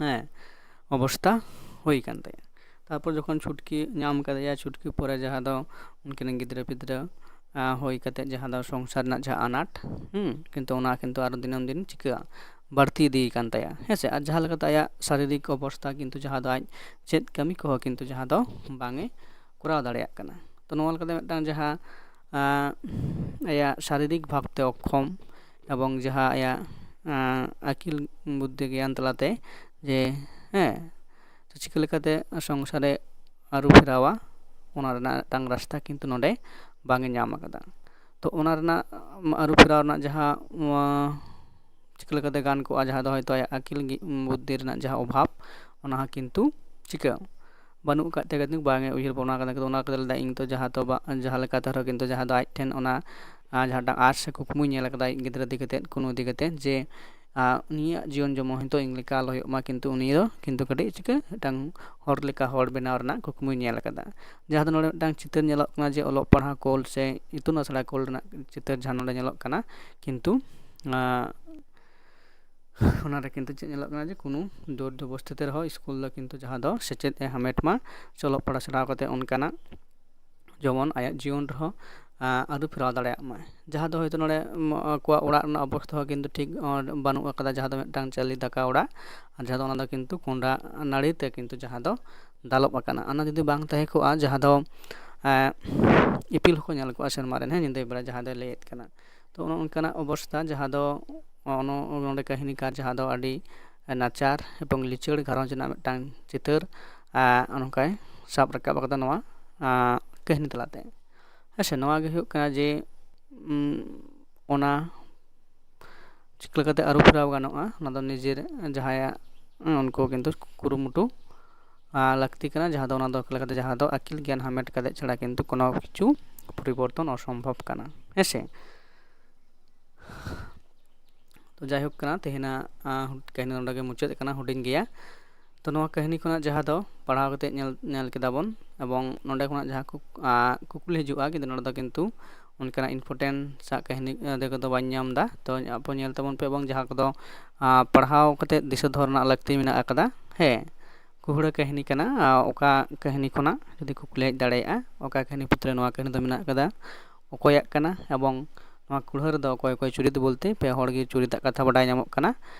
ᱦᱮᱸ, ᱚᱵᱚᱥᱛᱟ ᱦᱩᱭ ᱠᱟᱱ ᱛᱟᱭᱟ᱾ ᱛᱟᱨᱯᱚᱨ ᱡᱚᱠᱷᱚᱱ ᱪᱷᱩᱴᱠᱤ ᱧᱟᱢ ᱠᱟᱫᱮᱭᱟ, ᱪᱷᱩᱴᱠᱤ ᱯᱚᱨᱮ ᱡᱟᱦᱟᱸ ᱫᱚ ᱩᱱᱠᱤᱱ ᱜᱤᱫᱽᱨᱟᱹ ᱯᱤᱫᱽᱨᱟᱹ, ᱟᱸ, ᱦᱩᱭ ᱠᱟᱛᱮᱫ ᱡᱟᱦᱟᱸ ᱫᱚ ᱥᱚᱝᱥᱟᱨ ᱨᱮᱱᱟᱜ ᱡᱟᱦᱟᱸ ᱟᱱᱟᱴ, ᱦᱩᱸ, ᱠᱤᱱᱛᱩ ᱚᱱᱟ ᱠᱤᱱᱛᱩ ᱟᱨᱚ ᱫᱤᱱᱟᱹᱢ ᱫᱤᱱ ᱪᱤᱠᱟᱹᱜᱼᱟ, ᱵᱟᱹᱲᱛᱤ ᱤᱫᱤᱭ ᱠᱟᱱ ᱛᱟᱭᱟ, ᱦᱮᱸ ᱥᱮ? ᱟᱨ ᱡᱟᱦᱟᱸ ᱞᱮᱠᱟᱛᱮ ᱟᱭᱟᱜ ᱥᱟᱨᱤᱨᱤᱠ ᱚᱵᱚᱥᱛᱟ ᱠᱤᱱᱛᱩ ᱡᱟᱦᱟᱸ ᱫᱚ ᱟᱡ ᱪᱮᱫ ᱠᱟᱹᱢᱤ ᱠᱚᱦᱚᱸ ᱠᱤᱱᱛᱩ ᱡᱟᱦᱟᱸ ᱫᱚ ᱵᱟᱝ ᱮ ᱠᱚᱨᱟᱣ ᱫᱟᱲᱮᱭᱟᱜ ᱠᱟᱱᱟ᱾ ᱛᱚ ᱱᱚᱣᱟ ᱞᱮᱠᱟᱛᱮ ᱢᱤᱫᱴᱟᱝ ᱡᱟᱦᱟᱸ, ᱟᱸ, ᱟᱭᱟᱜ ᱥᱟᱨᱤᱨᱤᱠ ᱵᱷᱟᱵᱽᱛᱮ ᱚᱠᱠᱷᱚᱢ ᱮᱵᱚᱝ ᱡᱟᱦᱟᱸ ᱟᱭᱟᱜ, ᱟᱸ, ᱟᱹᱠᱤᱞ ᱵᱩᱫᱽᱫᱷᱤ ᱜᱮᱭᱟᱱ ᱛᱟᱞᱟᱛᱮ ᱡᱮ, ᱦᱮᱸ, ᱛᱚ ᱪᱤᱠᱟᱹ ᱞᱮᱠᱟᱛᱮ ᱥᱚᱝᱥᱟᱨᱮ ᱟᱹᱨᱩ ᱯᱷᱮᱨᱟᱣᱟ, ᱚᱱᱟ ᱨᱮᱱᱟᱜ ᱢᱤᱫᱴᱟᱝ ᱨᱟᱥᱛᱟ ᱠᱤᱱᱛᱩ ᱱᱚᱰᱮ ᱵᱟᱝ ᱮ ᱧᱟᱢ ᱟᱠᱟᱫᱟ᱾ ᱛᱚ ᱚᱱᱟ ᱨᱮᱱᱟᱜ, ᱩᱢ, ᱟᱹᱨᱩ ᱯᱷᱮᱨᱟᱣ ᱨᱮᱱᱟᱜ ᱡᱟᱦᱟᱸ, ᱩᱢ, ᱪᱤᱠᱟᱹ ᱞᱮᱠᱟᱛᱮ ᱜᱟᱱ ᱠᱚᱜᱼᱟ, ᱡᱟᱦᱟᱸ ᱫᱚ ᱦᱚᱭᱛᱳ ᱟᱭᱟᱜ ᱟᱹᱠᱤᱞ ᱜᱮ-, ᱵᱩᱫᱽᱫᱷᱤ ᱨᱮᱱᱟᱜ ᱡᱟᱦᱟᱸ ᱚᱵᱷᱟᱵᱽ, ᱚᱱᱟ ᱦᱚᱸ ᱠᱤᱱᱛᱩ ᱪᱤᱠᱟᱹ ᱵᱟᱹᱱᱩᱜ ᱟᱠᱟᱫ ᱛᱟᱭᱟ, ᱠᱤᱱᱛᱩ ᱵᱟᱝ ᱮ ᱩᱭᱦᱟᱹᱨ ᱵᱷᱟᱵᱽᱱᱟ ᱠᱟᱫᱟ, ᱠᱤᱱᱛᱩ ᱚᱱᱟ ᱠᱚᱫᱚ ᱞᱟᱹᱭᱫᱟ ᱤᱧ ᱛᱚ ᱡᱟᱦᱟᱸ ᱛᱚ ᱵᱟ-, ᱡᱟᱦᱟᱸ ᱞᱮᱠᱟᱛᱮ ᱨᱮᱦᱚᱸ ᱠᱤᱱᱛᱩ ᱡᱟᱦᱟᱸ ᱫᱚ ᱟᱡ ᱴᱷᱮᱱ ᱚᱱᱟ, ᱟᱨ ᱡᱟᱦᱟᱸᱴᱟᱜ ᱟᱥ ᱥᱮ ᱠᱩᱠᱢᱩᱭ ᱧᱮᱞ ᱟᱠᱟᱫᱟ ᱟᱡ ᱜᱤᱫᱽᱨᱟᱹ ᱤᱫᱤ ᱠᱟᱛᱮᱫ, ᱠᱩᱱᱩ ᱤᱫᱤ ᱠᱟᱛᱮᱫ, ᱡᱮ ᱟᱨ ᱩᱱᱤᱭᱟᱜ ᱡᱤᱭᱚᱱ ᱡᱮᱢᱚᱱ ᱦᱚᱭᱛᱳ ᱤᱧ ᱞᱮᱠᱟ ᱟᱞᱚ ᱦᱩᱭᱩᱜ ᱢᱟ, ᱠᱤᱱᱛᱩ ᱩᱱᱤ ᱫᱚ ᱠᱤᱱᱛᱩ ᱠᱟᱹᱴᱤᱡ ᱪᱤᱠᱟᱹ ᱢᱤᱫᱴᱟᱝ ᱦᱚᱲ ᱞᱮᱠᱟ ᱦᱚᱲ ᱵᱮᱱᱟᱣ ᱨᱮᱱᱟᱜ ᱠᱩᱠᱢᱩᱭ ᱧᱮᱞ ᱟᱠᱟᱫᱟ᱾ ᱡᱟᱦᱟᱸ ᱫᱚ ᱱᱚᱰᱮ ᱢᱤᱫᱴᱟᱝ ᱪᱤᱛᱟᱹᱨ ᱧᱮᱞᱚᱜ ᱠᱟᱱᱟ ᱡᱮ ᱚᱞᱚᱜ ᱯᱟᱲᱦᱟᱣ ᱠᱳᱞ ᱥᱮ ᱤᱛᱩᱱ ᱟᱥᱲᱟ ᱠᱳᱞ ᱨᱮᱱᱟᱜ ᱪᱤᱛᱟᱹᱨ ᱡᱟᱦᱟᱸ ᱱᱚᱰᱮ ᱧᱮᱞᱚᱜ ᱠᱟᱱᱟ, ᱠᱤᱱᱛᱩ ᱟᱸ, ᱚᱱᱟᱨᱮ ᱠᱤᱱᱛᱩ ᱪᱮᱫ ᱧᱮᱞᱚᱜ ᱠᱟᱱᱟ ᱡᱮ ᱠᱳᱱᱳ ᱡᱳᱨ ᱡᱚᱵᱚᱥᱛᱤ ᱛᱮ ᱨᱮᱦᱚᱸ ᱥᱠᱩᱞ ᱫᱚ ᱠᱤᱱᱛᱩ ᱡᱟᱦᱟᱸ ᱫᱚ ᱥᱮᱪᱮᱫ ᱮ ᱦᱟᱢᱮᱴ ᱢᱟ, ᱥᱮ ᱚᱞᱚᱜ ᱯᱟᱲᱦᱟᱣ ᱥᱮᱬᱟ ᱠᱟᱛᱮ ᱚᱱᱠᱟᱱᱟᱜ ᱡᱮᱢᱚᱱ ᱟᱭᱟᱜ ᱡᱤᱭᱚᱱ ᱨᱮᱦᱚᱸ ᱟᱹᱨᱩ ᱯᱷᱮᱨᱟᱣ ᱫᱟᱲᱮᱭᱟᱜ ᱢᱟᱭ᱾ ᱡᱟᱦᱟᱸ ᱫᱚ ᱦᱚᱭᱛᱳ ᱱᱚᱰᱮ ᱟᱠᱚᱣᱟᱜ ᱚᱲᱟᱜ ᱨᱮᱱᱟᱜ ᱚᱵᱚᱥᱛᱷᱟ ᱦᱚᱸ ᱠᱤᱱᱛᱩ ᱴᱷᱤᱠ ᱵᱟᱹᱱᱩᱜ ᱟᱠᱟᱫᱟ, ᱡᱟᱦᱟᱸ ᱫᱚ ᱢᱤᱫᱴᱟᱝ ᱪᱟᱹᱞᱤ ᱫᱟᱠᱟ ᱚᱲᱟᱜ, ᱟᱨ ᱡᱟᱦᱟᱸ ᱫᱚ ᱚᱱᱟ ᱫᱚ ᱠᱤᱱᱛᱩ ᱠᱚᱸᱰᱟ ᱱᱟᱹᱲᱤ ᱛᱮ ᱠᱤᱱᱛᱩ ᱡᱟᱦᱟᱸ ᱫᱚ ᱫᱟᱞᱚᱵ ᱟᱠᱟᱱᱟ᱾ ᱚᱱᱟ ᱡᱩᱫᱤ ᱵᱟᱝ ᱛᱟᱦᱮᱸ ᱠᱚᱜᱼᱟ, ᱡᱟᱦᱟᱸ ᱫᱚ ᱤᱯᱤᱞ ᱦᱚᱸᱠᱚ ᱧᱮᱞ ᱠᱚᱜᱼᱟ ᱥᱮᱨᱢᱟ ᱨᱮ, ᱦᱮᱸ, ᱧᱤᱫᱟᱹ ᱵᱮᱲᱟ ᱡᱟᱦᱟᱸ ᱫᱚᱭ ᱞᱟᱹᱭᱮᱫ ᱠᱟᱱᱟ᱾ ᱛᱚ ᱚᱱᱮ ᱚᱱᱠᱟᱱᱟᱜ ᱚᱵᱚᱥᱛᱷᱟ ᱡᱟᱦᱟᱸ ᱫᱚ ᱱᱚᱰᱮ ᱠᱟᱹᱦᱱᱤᱠᱟᱨ ᱡᱟᱦᱟᱸ ᱫᱚ ᱟᱹᱰᱤ ᱱᱟᱪᱟᱨ ᱮᱵᱚᱝ ᱞᱤᱪᱟᱹᱲ ᱜᱷᱟᱨᱚᱸᱡᱽ ᱨᱮᱱᱟᱜ ᱢᱤᱫᱴᱟᱝ ᱪᱤᱛᱟᱹᱨ ᱱᱚᱝᱠᱟᱭ ᱥᱟᱵ ᱨᱟᱠᱟᱵ ᱟᱠᱟᱫᱟ ᱱᱚᱣᱟ ᱠᱟᱹᱦᱱᱤ ᱛᱟᱞᱟᱛᱮ᱾ ᱦᱮᱸ ᱥᱮ, ᱱᱚᱣᱟ ᱜᱮ ᱦᱩᱭᱩᱜ ᱠᱟᱱᱟ ᱡᱮ ᱚᱱᱟ ᱪᱤᱠᱟᱹ ᱞᱮᱠᱟᱛᱮ ᱟᱹᱨᱩ ᱯᱷᱮᱨᱟᱣ ᱜᱟᱱᱚᱜᱼᱟ, ᱚᱱᱟ ᱫᱚ ᱱᱤᱡᱮᱨ ᱡᱟᱦᱟᱸᱭᱟᱜ ᱩᱱᱠᱩ ᱠᱤᱱᱛᱩ ᱠᱩᱨᱩᱢᱩᱴᱩ ᱞᱟᱹᱠᱛᱤ ᱠᱟᱱᱟ, ᱡᱟᱦᱟᱸ ᱫᱚ ᱚᱱᱟ ᱫᱚ ᱞᱮᱠᱟᱛᱮ ᱡᱟᱦᱟᱸ ᱫᱚ ᱟᱹᱠᱤᱞ ᱜᱮᱭᱟᱱ ᱦᱟᱢᱮᱴ ᱠᱟᱛᱮ ᱪᱷᱟᱲᱟ ᱠᱤᱱᱛᱩ ᱠᱳᱱᱳ ᱠᱤᱪᱷᱩ ᱯᱚᱨᱤᱵᱚᱨᱛᱚᱱ ᱚᱥᱚᱢᱵᱷᱚᱵ ᱠᱟᱱᱟ᱾ ᱦᱮᱸ ᱥᱮ? ᱛᱚ ᱡᱟᱭᱦᱳᱠ ᱠᱟᱱᱟ, ᱛᱮᱦᱮᱧᱟᱜ ᱠᱟᱹᱦᱱᱤ ᱱᱚᱰᱮ ᱜᱮ ᱢᱩᱪᱟᱹᱫ ᱠᱟᱱᱟ, ᱦᱩᱰᱤᱧ ᱜᱮᱭᱟ᱾ ᱛᱚ ᱱᱚᱣᱟ ᱠᱟᱹᱦᱱᱤ ᱠᱷᱚᱱᱟᱜ ᱡᱟᱦᱟᱸ ᱫᱚ ᱯᱟᱲᱦᱟᱣ ᱠᱟᱛᱮ ᱧᱮᱞ ᱧᱮᱞ ᱠᱮᱫᱟ ᱵᱚᱱ, ᱮᱵᱚᱝ ᱱᱚᱰᱮ ᱠᱷᱚᱱᱟᱜ ᱡᱟᱦᱟᱸ ᱠᱩᱠᱞᱤ ᱦᱤᱡᱩᱜᱼᱟ, ᱠᱤᱱᱛᱩ ᱱᱚᱰᱮ ᱫᱚ ᱠᱤᱱᱛᱩ ᱚᱱᱠᱟᱱᱟᱜ important ᱥᱟᱜ ᱠᱟᱹᱦᱱᱤ ᱫᱚ ᱵᱟᱹᱧ ᱧᱟᱢ ᱮᱫᱟ᱾ ᱛᱚ ᱟᱵᱚ ᱧᱮᱞ ᱛᱟᱵᱚᱱ ᱯᱮ, ᱮᱵᱚᱝ ᱡᱟᱦᱟᱸ ᱠᱚᱫᱚ ᱯᱟᱲᱦᱟᱣ ᱠᱟᱛᱮ ᱫᱤᱥᱟᱹ ᱫᱚᱦᱚ ᱨᱮᱱᱟᱜ ᱞᱟᱹᱠᱛᱤ ᱢᱮᱱᱟᱜ ᱟᱠᱟᱫᱟ᱾ ᱦᱮᱸ, ᱠᱩᱦᱲᱟᱹ ᱠᱟᱹᱦᱱᱤ ᱠᱟᱱᱟ᱾ ᱚᱠᱟ ᱠᱟᱹᱦᱱᱤ ᱠᱷᱚᱱᱟᱜ ᱡᱩᱫᱤ ᱠᱩᱠᱞᱤ ᱦᱮᱡ ᱫᱟᱲᱮᱭᱟᱜᱼᱟ, ᱚᱠᱟ ᱠᱟᱹᱦᱱᱤ ᱯᱩᱛᱷᱤ ᱨᱮ ᱱᱚᱣᱟ ᱠᱟᱹᱦᱱᱤ ᱫᱚ ᱢᱮᱱᱟᱜ ᱟᱠᱟᱫᱟ, ᱚᱠᱚᱭᱟᱜ ᱠᱟᱱᱟ, ᱮᱵᱚᱝ ᱱᱚᱣᱟ ᱠᱩᱲᱦᱟᱹ ᱨᱮᱫᱚ ᱚᱠᱚᱭ ᱚᱠᱚᱭ ᱪᱩᱨᱤᱛ ᱵᱚᱞᱛᱮ ᱯᱮ ᱦᱚᱲ ᱜᱮ ᱪᱩᱨᱤᱛᱟᱜ ᱠᱟᱛᱷᱟ ᱵᱟᱰᱟᱭ ᱧᱟᱢᱚᱜ ᱠᱟᱱᱟ,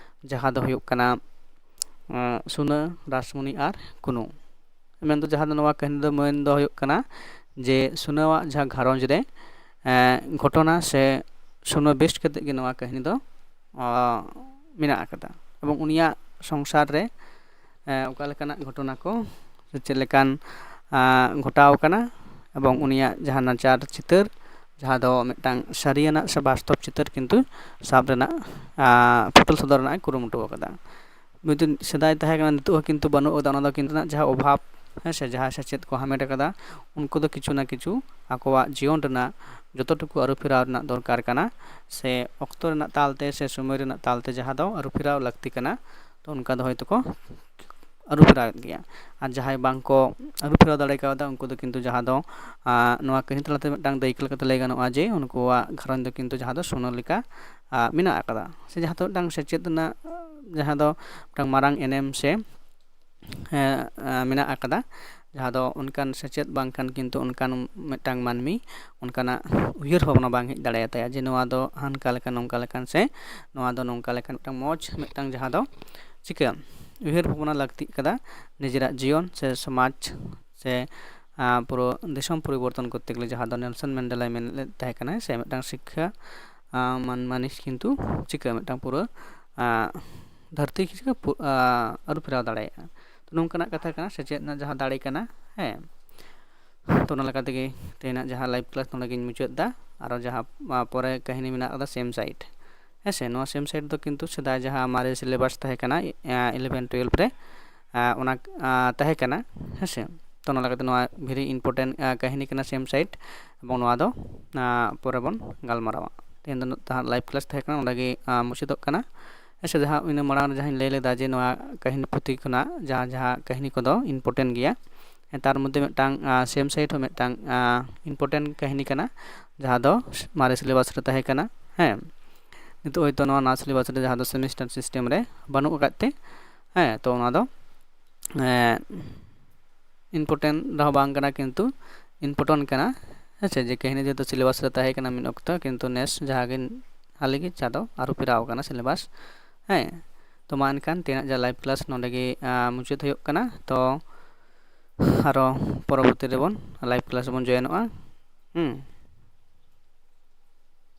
ᱡᱟᱦᱟᱸ ᱫᱚ ᱦᱩᱭᱩᱜ ᱠᱟᱱᱟ ᱥᱩᱱᱟᱹ, ᱨᱟᱥᱢᱩᱱᱤ ᱟᱨ ᱠᱩᱱᱩ᱾ ᱢᱮᱱᱫᱚ ᱡᱟᱦᱟᱸ ᱫᱚ ᱱᱚᱣᱟ ᱠᱟᱹᱦᱱᱤ ᱫᱚ ᱢᱮᱱ ᱫᱚ ᱦᱩᱭᱩᱜ ᱠᱟᱱᱟ ᱡᱮ ᱥᱩᱱᱟᱹᱣᱟᱜ ᱡᱟᱦᱟᱸ ᱜᱷᱟᱨᱚᱸᱡᱽ ᱨᱮ ᱜᱷᱚᱴᱚᱱᱟ ᱥᱮ ᱥᱩᱱᱟᱹ based ᱠᱟᱛᱮ ᱜᱮ ᱱᱚᱣᱟ ᱠᱟᱹᱦᱱᱤ ᱫᱚ ᱢᱮᱱᱟᱜ ᱟᱠᱟᱫᱟ, ᱮᱵᱚᱝ ᱩᱱᱤᱭᱟᱜ ᱥᱚᱝᱥᱟᱨ ᱨᱮ ᱚᱠᱟ ᱞᱮᱠᱟᱱᱟᱜ ᱜᱷᱚᱴᱚᱱᱟ ᱠᱚ ᱥᱮ ᱪᱮᱫ ᱞᱮᱠᱟᱱ ᱜᱷᱚᱴᱟᱣ ᱟᱠᱟᱱᱟ, ᱮᱵᱚᱝ ᱩᱱᱤᱭᱟᱜ ᱡᱟᱦᱟᱸ ᱱᱟᱪᱟᱨ ᱪᱤᱛᱟᱹᱨ, ᱡᱟᱦᱟᱸ ᱫᱚ ᱢᱤᱫᱴᱟᱝ ᱥᱟᱹᱨᱤᱭᱟᱱᱟᱜ ᱥᱮ ᱵᱟᱥᱛᱚᱵ ᱪᱤᱛᱟᱹᱨ ᱠᱤᱱᱛᱩ ᱥᱟᱵ ᱨᱮᱱᱟᱜ ᱯᱷᱩᱴᱮᱞ ᱥᱚᱫᱚᱨ ᱨᱮᱱᱟᱜ ᱮ ᱠᱩᱨᱩᱢᱩᱴᱩ ᱟᱠᱟᱫᱟ᱾ ᱢᱤᱫ ᱫᱤᱱ ᱥᱮᱫᱟᱭ ᱛᱟᱦᱮᱸ ᱠᱟᱱᱟ, ᱱᱤᱛᱚᱜ ᱦᱚᱸ ᱠᱤᱱᱛᱩ ᱵᱟᱹᱱᱩᱜ ᱟᱠᱟᱫᱟ, ᱚᱱᱟ ᱫᱚ ᱠᱤᱱᱛᱩ ᱡᱟᱦᱟᱸ ᱚᱵᱷᱟᱵᱽ ᱦᱮᱸ ᱥᱮ, ᱡᱟᱦᱟᱸ ᱥᱮᱪᱮᱫ ᱠᱚ ᱦᱟᱢᱮᱴ ᱟᱠᱟᱫᱟ, ᱩᱱᱠᱩ ᱫᱚ ᱠᱤᱪᱷᱩ ᱱᱟ ᱠᱤᱪᱷᱩ ᱟᱠᱚᱣᱟᱜ ᱡᱤᱭᱚᱱ ᱨᱮᱱᱟᱜ ᱡᱚᱛᱚ ᱴᱩᱠᱩ ᱟᱹᱨᱩ ᱯᱷᱮᱨᱟᱣ ᱨᱮᱱᱟᱜ ᱫᱚᱨᱠᱟᱨ ᱠᱟᱱᱟ, ᱥᱮ ᱚᱠᱛᱚ ᱨᱮᱱᱟᱜ ᱛᱟᱞᱛᱮ ᱥᱮ ᱥᱚᱢᱚᱭ ᱨᱮᱱᱟᱜ ᱛᱟᱞᱛᱮ ᱡᱟᱦᱟᱸ ᱫᱚ ᱟᱹᱨᱩ ᱯᱷᱮᱨᱟᱣ ᱞᱟᱹᱠᱛᱤ ᱠᱟᱱᱟ, ᱛᱚ ᱚᱱᱠᱟ ᱫᱚ ᱦᱚᱭᱛᱳ ᱠᱚ ᱟᱹᱨᱩ ᱯᱷᱮᱨᱟᱣᱮᱫ ᱜᱮᱭᱟ᱾ ᱟᱨ ᱡᱟᱦᱟᱸᱭ ᱵᱟᱝ ᱠᱚ ᱟᱹᱨᱩ ᱯᱷᱮᱨᱟᱣ ᱫᱟᱲᱮ ᱠᱟᱣᱫᱟ, ᱩᱱᱠᱩ ᱫᱚ ᱠᱤᱱᱛᱩ ᱡᱟᱦᱟᱸ ᱫᱚ, ᱟᱸ, ᱱᱚᱣᱟ ᱠᱟᱹᱦᱱᱤ ᱛᱟᱞᱟᱛᱮ ᱢᱤᱫᱴᱟᱝ ᱫᱟᱹᱭᱠᱟᱹ ᱞᱮᱠᱟᱛᱮ ᱞᱟᱹᱭ ᱜᱟᱱᱚᱜᱼᱟ ᱡᱮ ᱩᱱᱠᱩᱣᱟᱜ ᱜᱷᱟᱨᱚᱸᱡᱽ ᱫᱚ ᱠᱤᱱᱛᱩ ᱡᱟᱦᱟᱸ ᱫᱚ ᱥᱩᱱᱟᱹ ᱞᱮᱠᱟ, ᱟᱸ, ᱢᱮᱱᱟᱜ ᱟᱠᱟᱫᱟ, ᱥᱮ ᱡᱟᱦᱟᱸ ᱫᱚ ᱢᱤᱫᱴᱟᱝ ᱥᱮᱪᱮᱫ ᱨᱮᱱᱟᱜ ᱡᱟᱦᱟᱸ ᱫᱚ ᱢᱤᱫᱴᱟᱝ ᱢᱟᱨᱟᱝ ᱮᱱᱮᱢ ᱥᱮ ᱦᱮᱸ, ᱟᱸ, ᱢᱮᱱᱟᱜ ᱟᱠᱟᱫᱟ, ᱡᱟᱦᱟᱸ ᱫᱚ ᱚᱱᱠᱟᱱ ᱥᱮᱪᱮᱫ ᱵᱟᱝᱠᱷᱟᱱ ᱠᱤᱱᱛᱩ ᱚᱱᱠᱟᱱ ᱢᱤᱫᱴᱟᱝ ᱢᱟᱹᱱᱢᱤ ᱚᱱᱠᱟᱱᱟᱜ ᱩᱭᱦᱟᱹᱨ ᱵᱷᱟᱵᱽᱱᱟ ᱵᱟᱝ ᱦᱮᱡ ᱫᱟᱲᱮᱭᱟᱛᱟᱭᱟ ᱡᱮ ᱱᱚᱣᱟ ᱫᱚ ᱦᱟᱱᱠᱟ ᱞᱮᱠᱟ ᱱᱚᱝᱠᱟ ᱞᱮᱠᱟᱱ ᱥᱮ ᱱᱚᱣᱟ ᱫᱚ ᱱᱚᱝᱠᱟ ᱞᱮᱠᱟᱱ ᱢᱤᱫᱴᱟᱝ ᱢᱚᱡᱽ ᱢᱤᱫᱴᱟᱝ ᱡᱟᱦᱟᱸ ᱫᱚ ᱪᱤᱠᱟᱹ ᱩᱭᱦᱟᱹᱨ ᱵᱷᱟᱵᱽᱱᱟ ᱞᱟᱹᱠᱛᱤᱜ ᱠᱟᱱᱟ ᱱᱤᱡᱮᱨᱟᱜ ᱡᱤᱭᱚᱱ ᱥᱮ ᱥᱚᱢᱟᱡᱽ ᱥᱮ, ᱟᱸ, ᱯᱩᱨᱟᱹ ᱫᱤᱥᱚᱢ ᱯᱚᱨᱤᱵᱚᱨᱛᱚᱱ ᱠᱚᱨᱛᱮ ᱜᱮᱞᱮ, ᱡᱟᱦᱟᱸ ᱫᱚ ᱱᱮᱞᱥᱚᱱ ᱢᱮᱱᱰᱮᱞᱟᱭ ᱢᱮᱱ ᱞᱮᱫ ᱛᱟᱦᱮᱸ ᱠᱟᱱᱟ ᱥᱮ ᱢᱤᱫᱴᱟᱝ ᱥᱤᱠᱠᱷᱟ, ᱟᱸ, ᱢᱟᱱ-, ᱢᱟᱹᱱᱤᱥ ᱠᱤᱱᱛᱩ ᱪᱤᱠᱟᱹ ᱢᱤᱫᱴᱟᱝ ᱯᱩᱨᱟᱹ, ᱟᱸ, ᱫᱷᱟᱹᱨᱛᱤ ᱪᱤᱠᱟᱹ ᱯᱩ-, ᱟᱸ, ᱟᱹᱨᱩ ᱯᱷᱮᱨᱟᱣ ᱫᱟᱲᱮᱭᱟᱜᱼᱟ᱾ ᱛᱚ ᱱᱚᱝᱠᱟᱱᱟᱜ ᱠᱟᱛᱷᱟ ᱠᱟᱱᱟ, ᱥᱮᱪᱮᱫ ᱨᱮᱱᱟᱜ ᱡᱟᱦᱟᱸ ᱫᱟᱲᱮ ᱠᱟᱱᱟ, ᱦᱮᱸ᱾ ᱛᱚ ᱚᱱᱟ ᱞᱮᱠᱟ ᱛᱮᱜᱮ ᱛᱮᱦᱮᱧᱟᱜ ᱡᱟᱦᱟᱸ live class ᱱᱚᱰᱮ ᱜᱤᱧ ᱢᱩᱪᱟᱹᱫ ᱮᱫᱟ᱾ ᱟᱨᱚ ᱡᱟᱦᱟᱸ, ᱟᱸ, ᱯᱚᱨᱮ ᱠᱟᱹᱦᱱᱤ ᱢᱮᱱᱟᱜ ᱟᱠᱟᱫᱟ same side, ᱦᱮᱸ ᱥᱮ, ᱱᱚᱣᱟ same side ᱫᱚ ᱠᱤᱱᱛᱩ ᱥᱮᱫᱟᱭ ᱡᱟᱦᱟᱸ ᱢᱟᱨᱮ syllabus ᱛᱟᱦᱮᱸ ᱠᱟᱱᱟ, ᱟᱸ, eleven twelve ᱨᱮ, ᱟᱸ, ᱚᱱᱟ, ᱟᱸ, ᱛᱟᱦᱮᱸ ᱠᱟᱱᱟ, ᱦᱮᱸ ᱥᱮ᱾ ᱛᱚ ᱚᱱᱟ ᱞᱮᱠᱟᱛᱮ ᱱᱚᱣᱟ very important, ᱟᱸ, ᱠᱟᱹᱦᱱᱤ ᱠᱟᱱᱟ same side, ᱮᱵᱚᱝ ᱱᱚᱣᱟ ᱫᱚ, ᱟᱸ, ᱯᱚᱨᱮ ᱵᱚᱱ ᱜᱟᱞᱢᱟᱨᱟᱣᱟ᱾ ᱛᱮᱦᱮᱧ ᱫᱚ ᱛᱟᱦᱟᱸᱜ live class ᱛᱟᱦᱮᱸ ᱠᱟᱱᱟ, ᱚᱸᱰᱮ ᱜᱮ, ᱟᱸ, ᱢᱩᱪᱟᱹᱫᱚᱜ ᱠᱟᱱᱟ᱾ ᱦᱮᱸ ᱥᱮ, ᱡᱟᱦᱟᱸ ᱤᱱᱟᱹ ᱢᱟᱲᱟᱝ ᱨᱮ ᱡᱟᱦᱟᱸᱧ ᱞᱟᱹᱭ ᱞᱮᱫᱟ ᱡᱮ ᱱᱚᱣᱟ ᱠᱟᱹᱦᱱᱤ ᱯᱩᱛᱷᱤ ᱠᱷᱚᱱᱟᱜ ᱡᱟᱦᱟᱸ, ᱡᱟᱦᱟᱸ ᱠᱟᱹᱦᱱᱤ ᱠᱚᱫᱚ important ᱜᱮᱭᱟ, ᱦᱮᱸ, ᱛᱟᱨ ᱢᱚᱫᱽᱫᱷᱮ ᱢᱤᱫᱴᱟᱝ, ᱟᱸ, same side ᱦᱚᱸ ᱢᱤᱫᱴᱟᱝ, ᱟᱸ, important ᱠᱟᱹᱦᱱᱤ ᱠᱟᱱᱟ, ᱡᱟᱦᱟᱸ ᱫᱚ ᱢᱟᱨᱮ syllabus ᱨᱮ ᱛᱟᱦᱮᱸ ᱠᱟᱱᱟ, ᱦᱮᱸ᱾ ᱱᱤᱛᱚᱜ ᱦᱚᱭᱛᱳ ᱱᱚᱣᱟ, ᱱᱟᱣᱟ syllabus ᱨᱮ ᱡᱟᱦᱟᱸ ᱫᱚ semester system ᱨᱮ ᱵᱟᱹᱱᱩᱜ ᱟᱠᱟᱫ ᱛᱮ, ᱦᱮᱸ, ᱛᱚ ᱚᱱᱟ ᱫᱚ, ᱮᱸ, important ᱫᱚ ᱵᱟᱝ ᱠᱟᱱᱟ, ᱠᱤᱱᱛᱩ important ᱠᱟᱱᱟ, ᱦᱮᱸ ᱥᱮ, ᱡᱮ ᱠᱟᱹᱦᱱᱤ ᱡᱮᱦᱮᱛᱩ syllabus ᱨᱮ ᱛᱟᱦᱮᱸ ᱠᱟᱱᱟ ᱢᱤᱫ ᱚᱠᱛᱚ, ᱠᱤᱱᱛᱩ ᱱᱮᱥ ᱡᱟᱦᱟᱸ ᱜᱮ ᱦᱟᱹᱞᱤ ᱜᱮ ᱪᱟᱸᱫᱚ ᱟᱹᱨᱩ ᱯᱷᱮᱨᱟᱣ ᱠᱟᱱᱟ syllabus, ᱦᱮᱸ᱾ ᱛᱚ ᱢᱟ ᱮᱱᱠᱷᱟᱱ ᱛᱮᱦᱮᱧᱟᱜ ᱡᱟᱦᱟᱸ live class ᱱᱚᱰᱮ ᱜᱮ, ᱟᱸ, ᱢᱩᱪᱟᱹᱫ ᱦᱩᱭᱩᱜ ᱠᱟᱱᱟ᱾ ᱛᱚ ᱟᱨᱚ ᱯᱚᱨᱚᱵᱚᱨᱛᱤ ᱨᱮᱵᱚᱱ live class ᱨᱮᱵᱚᱱ joinᱚᱜᱼᱟ᱾ ᱦᱩᱸ᱾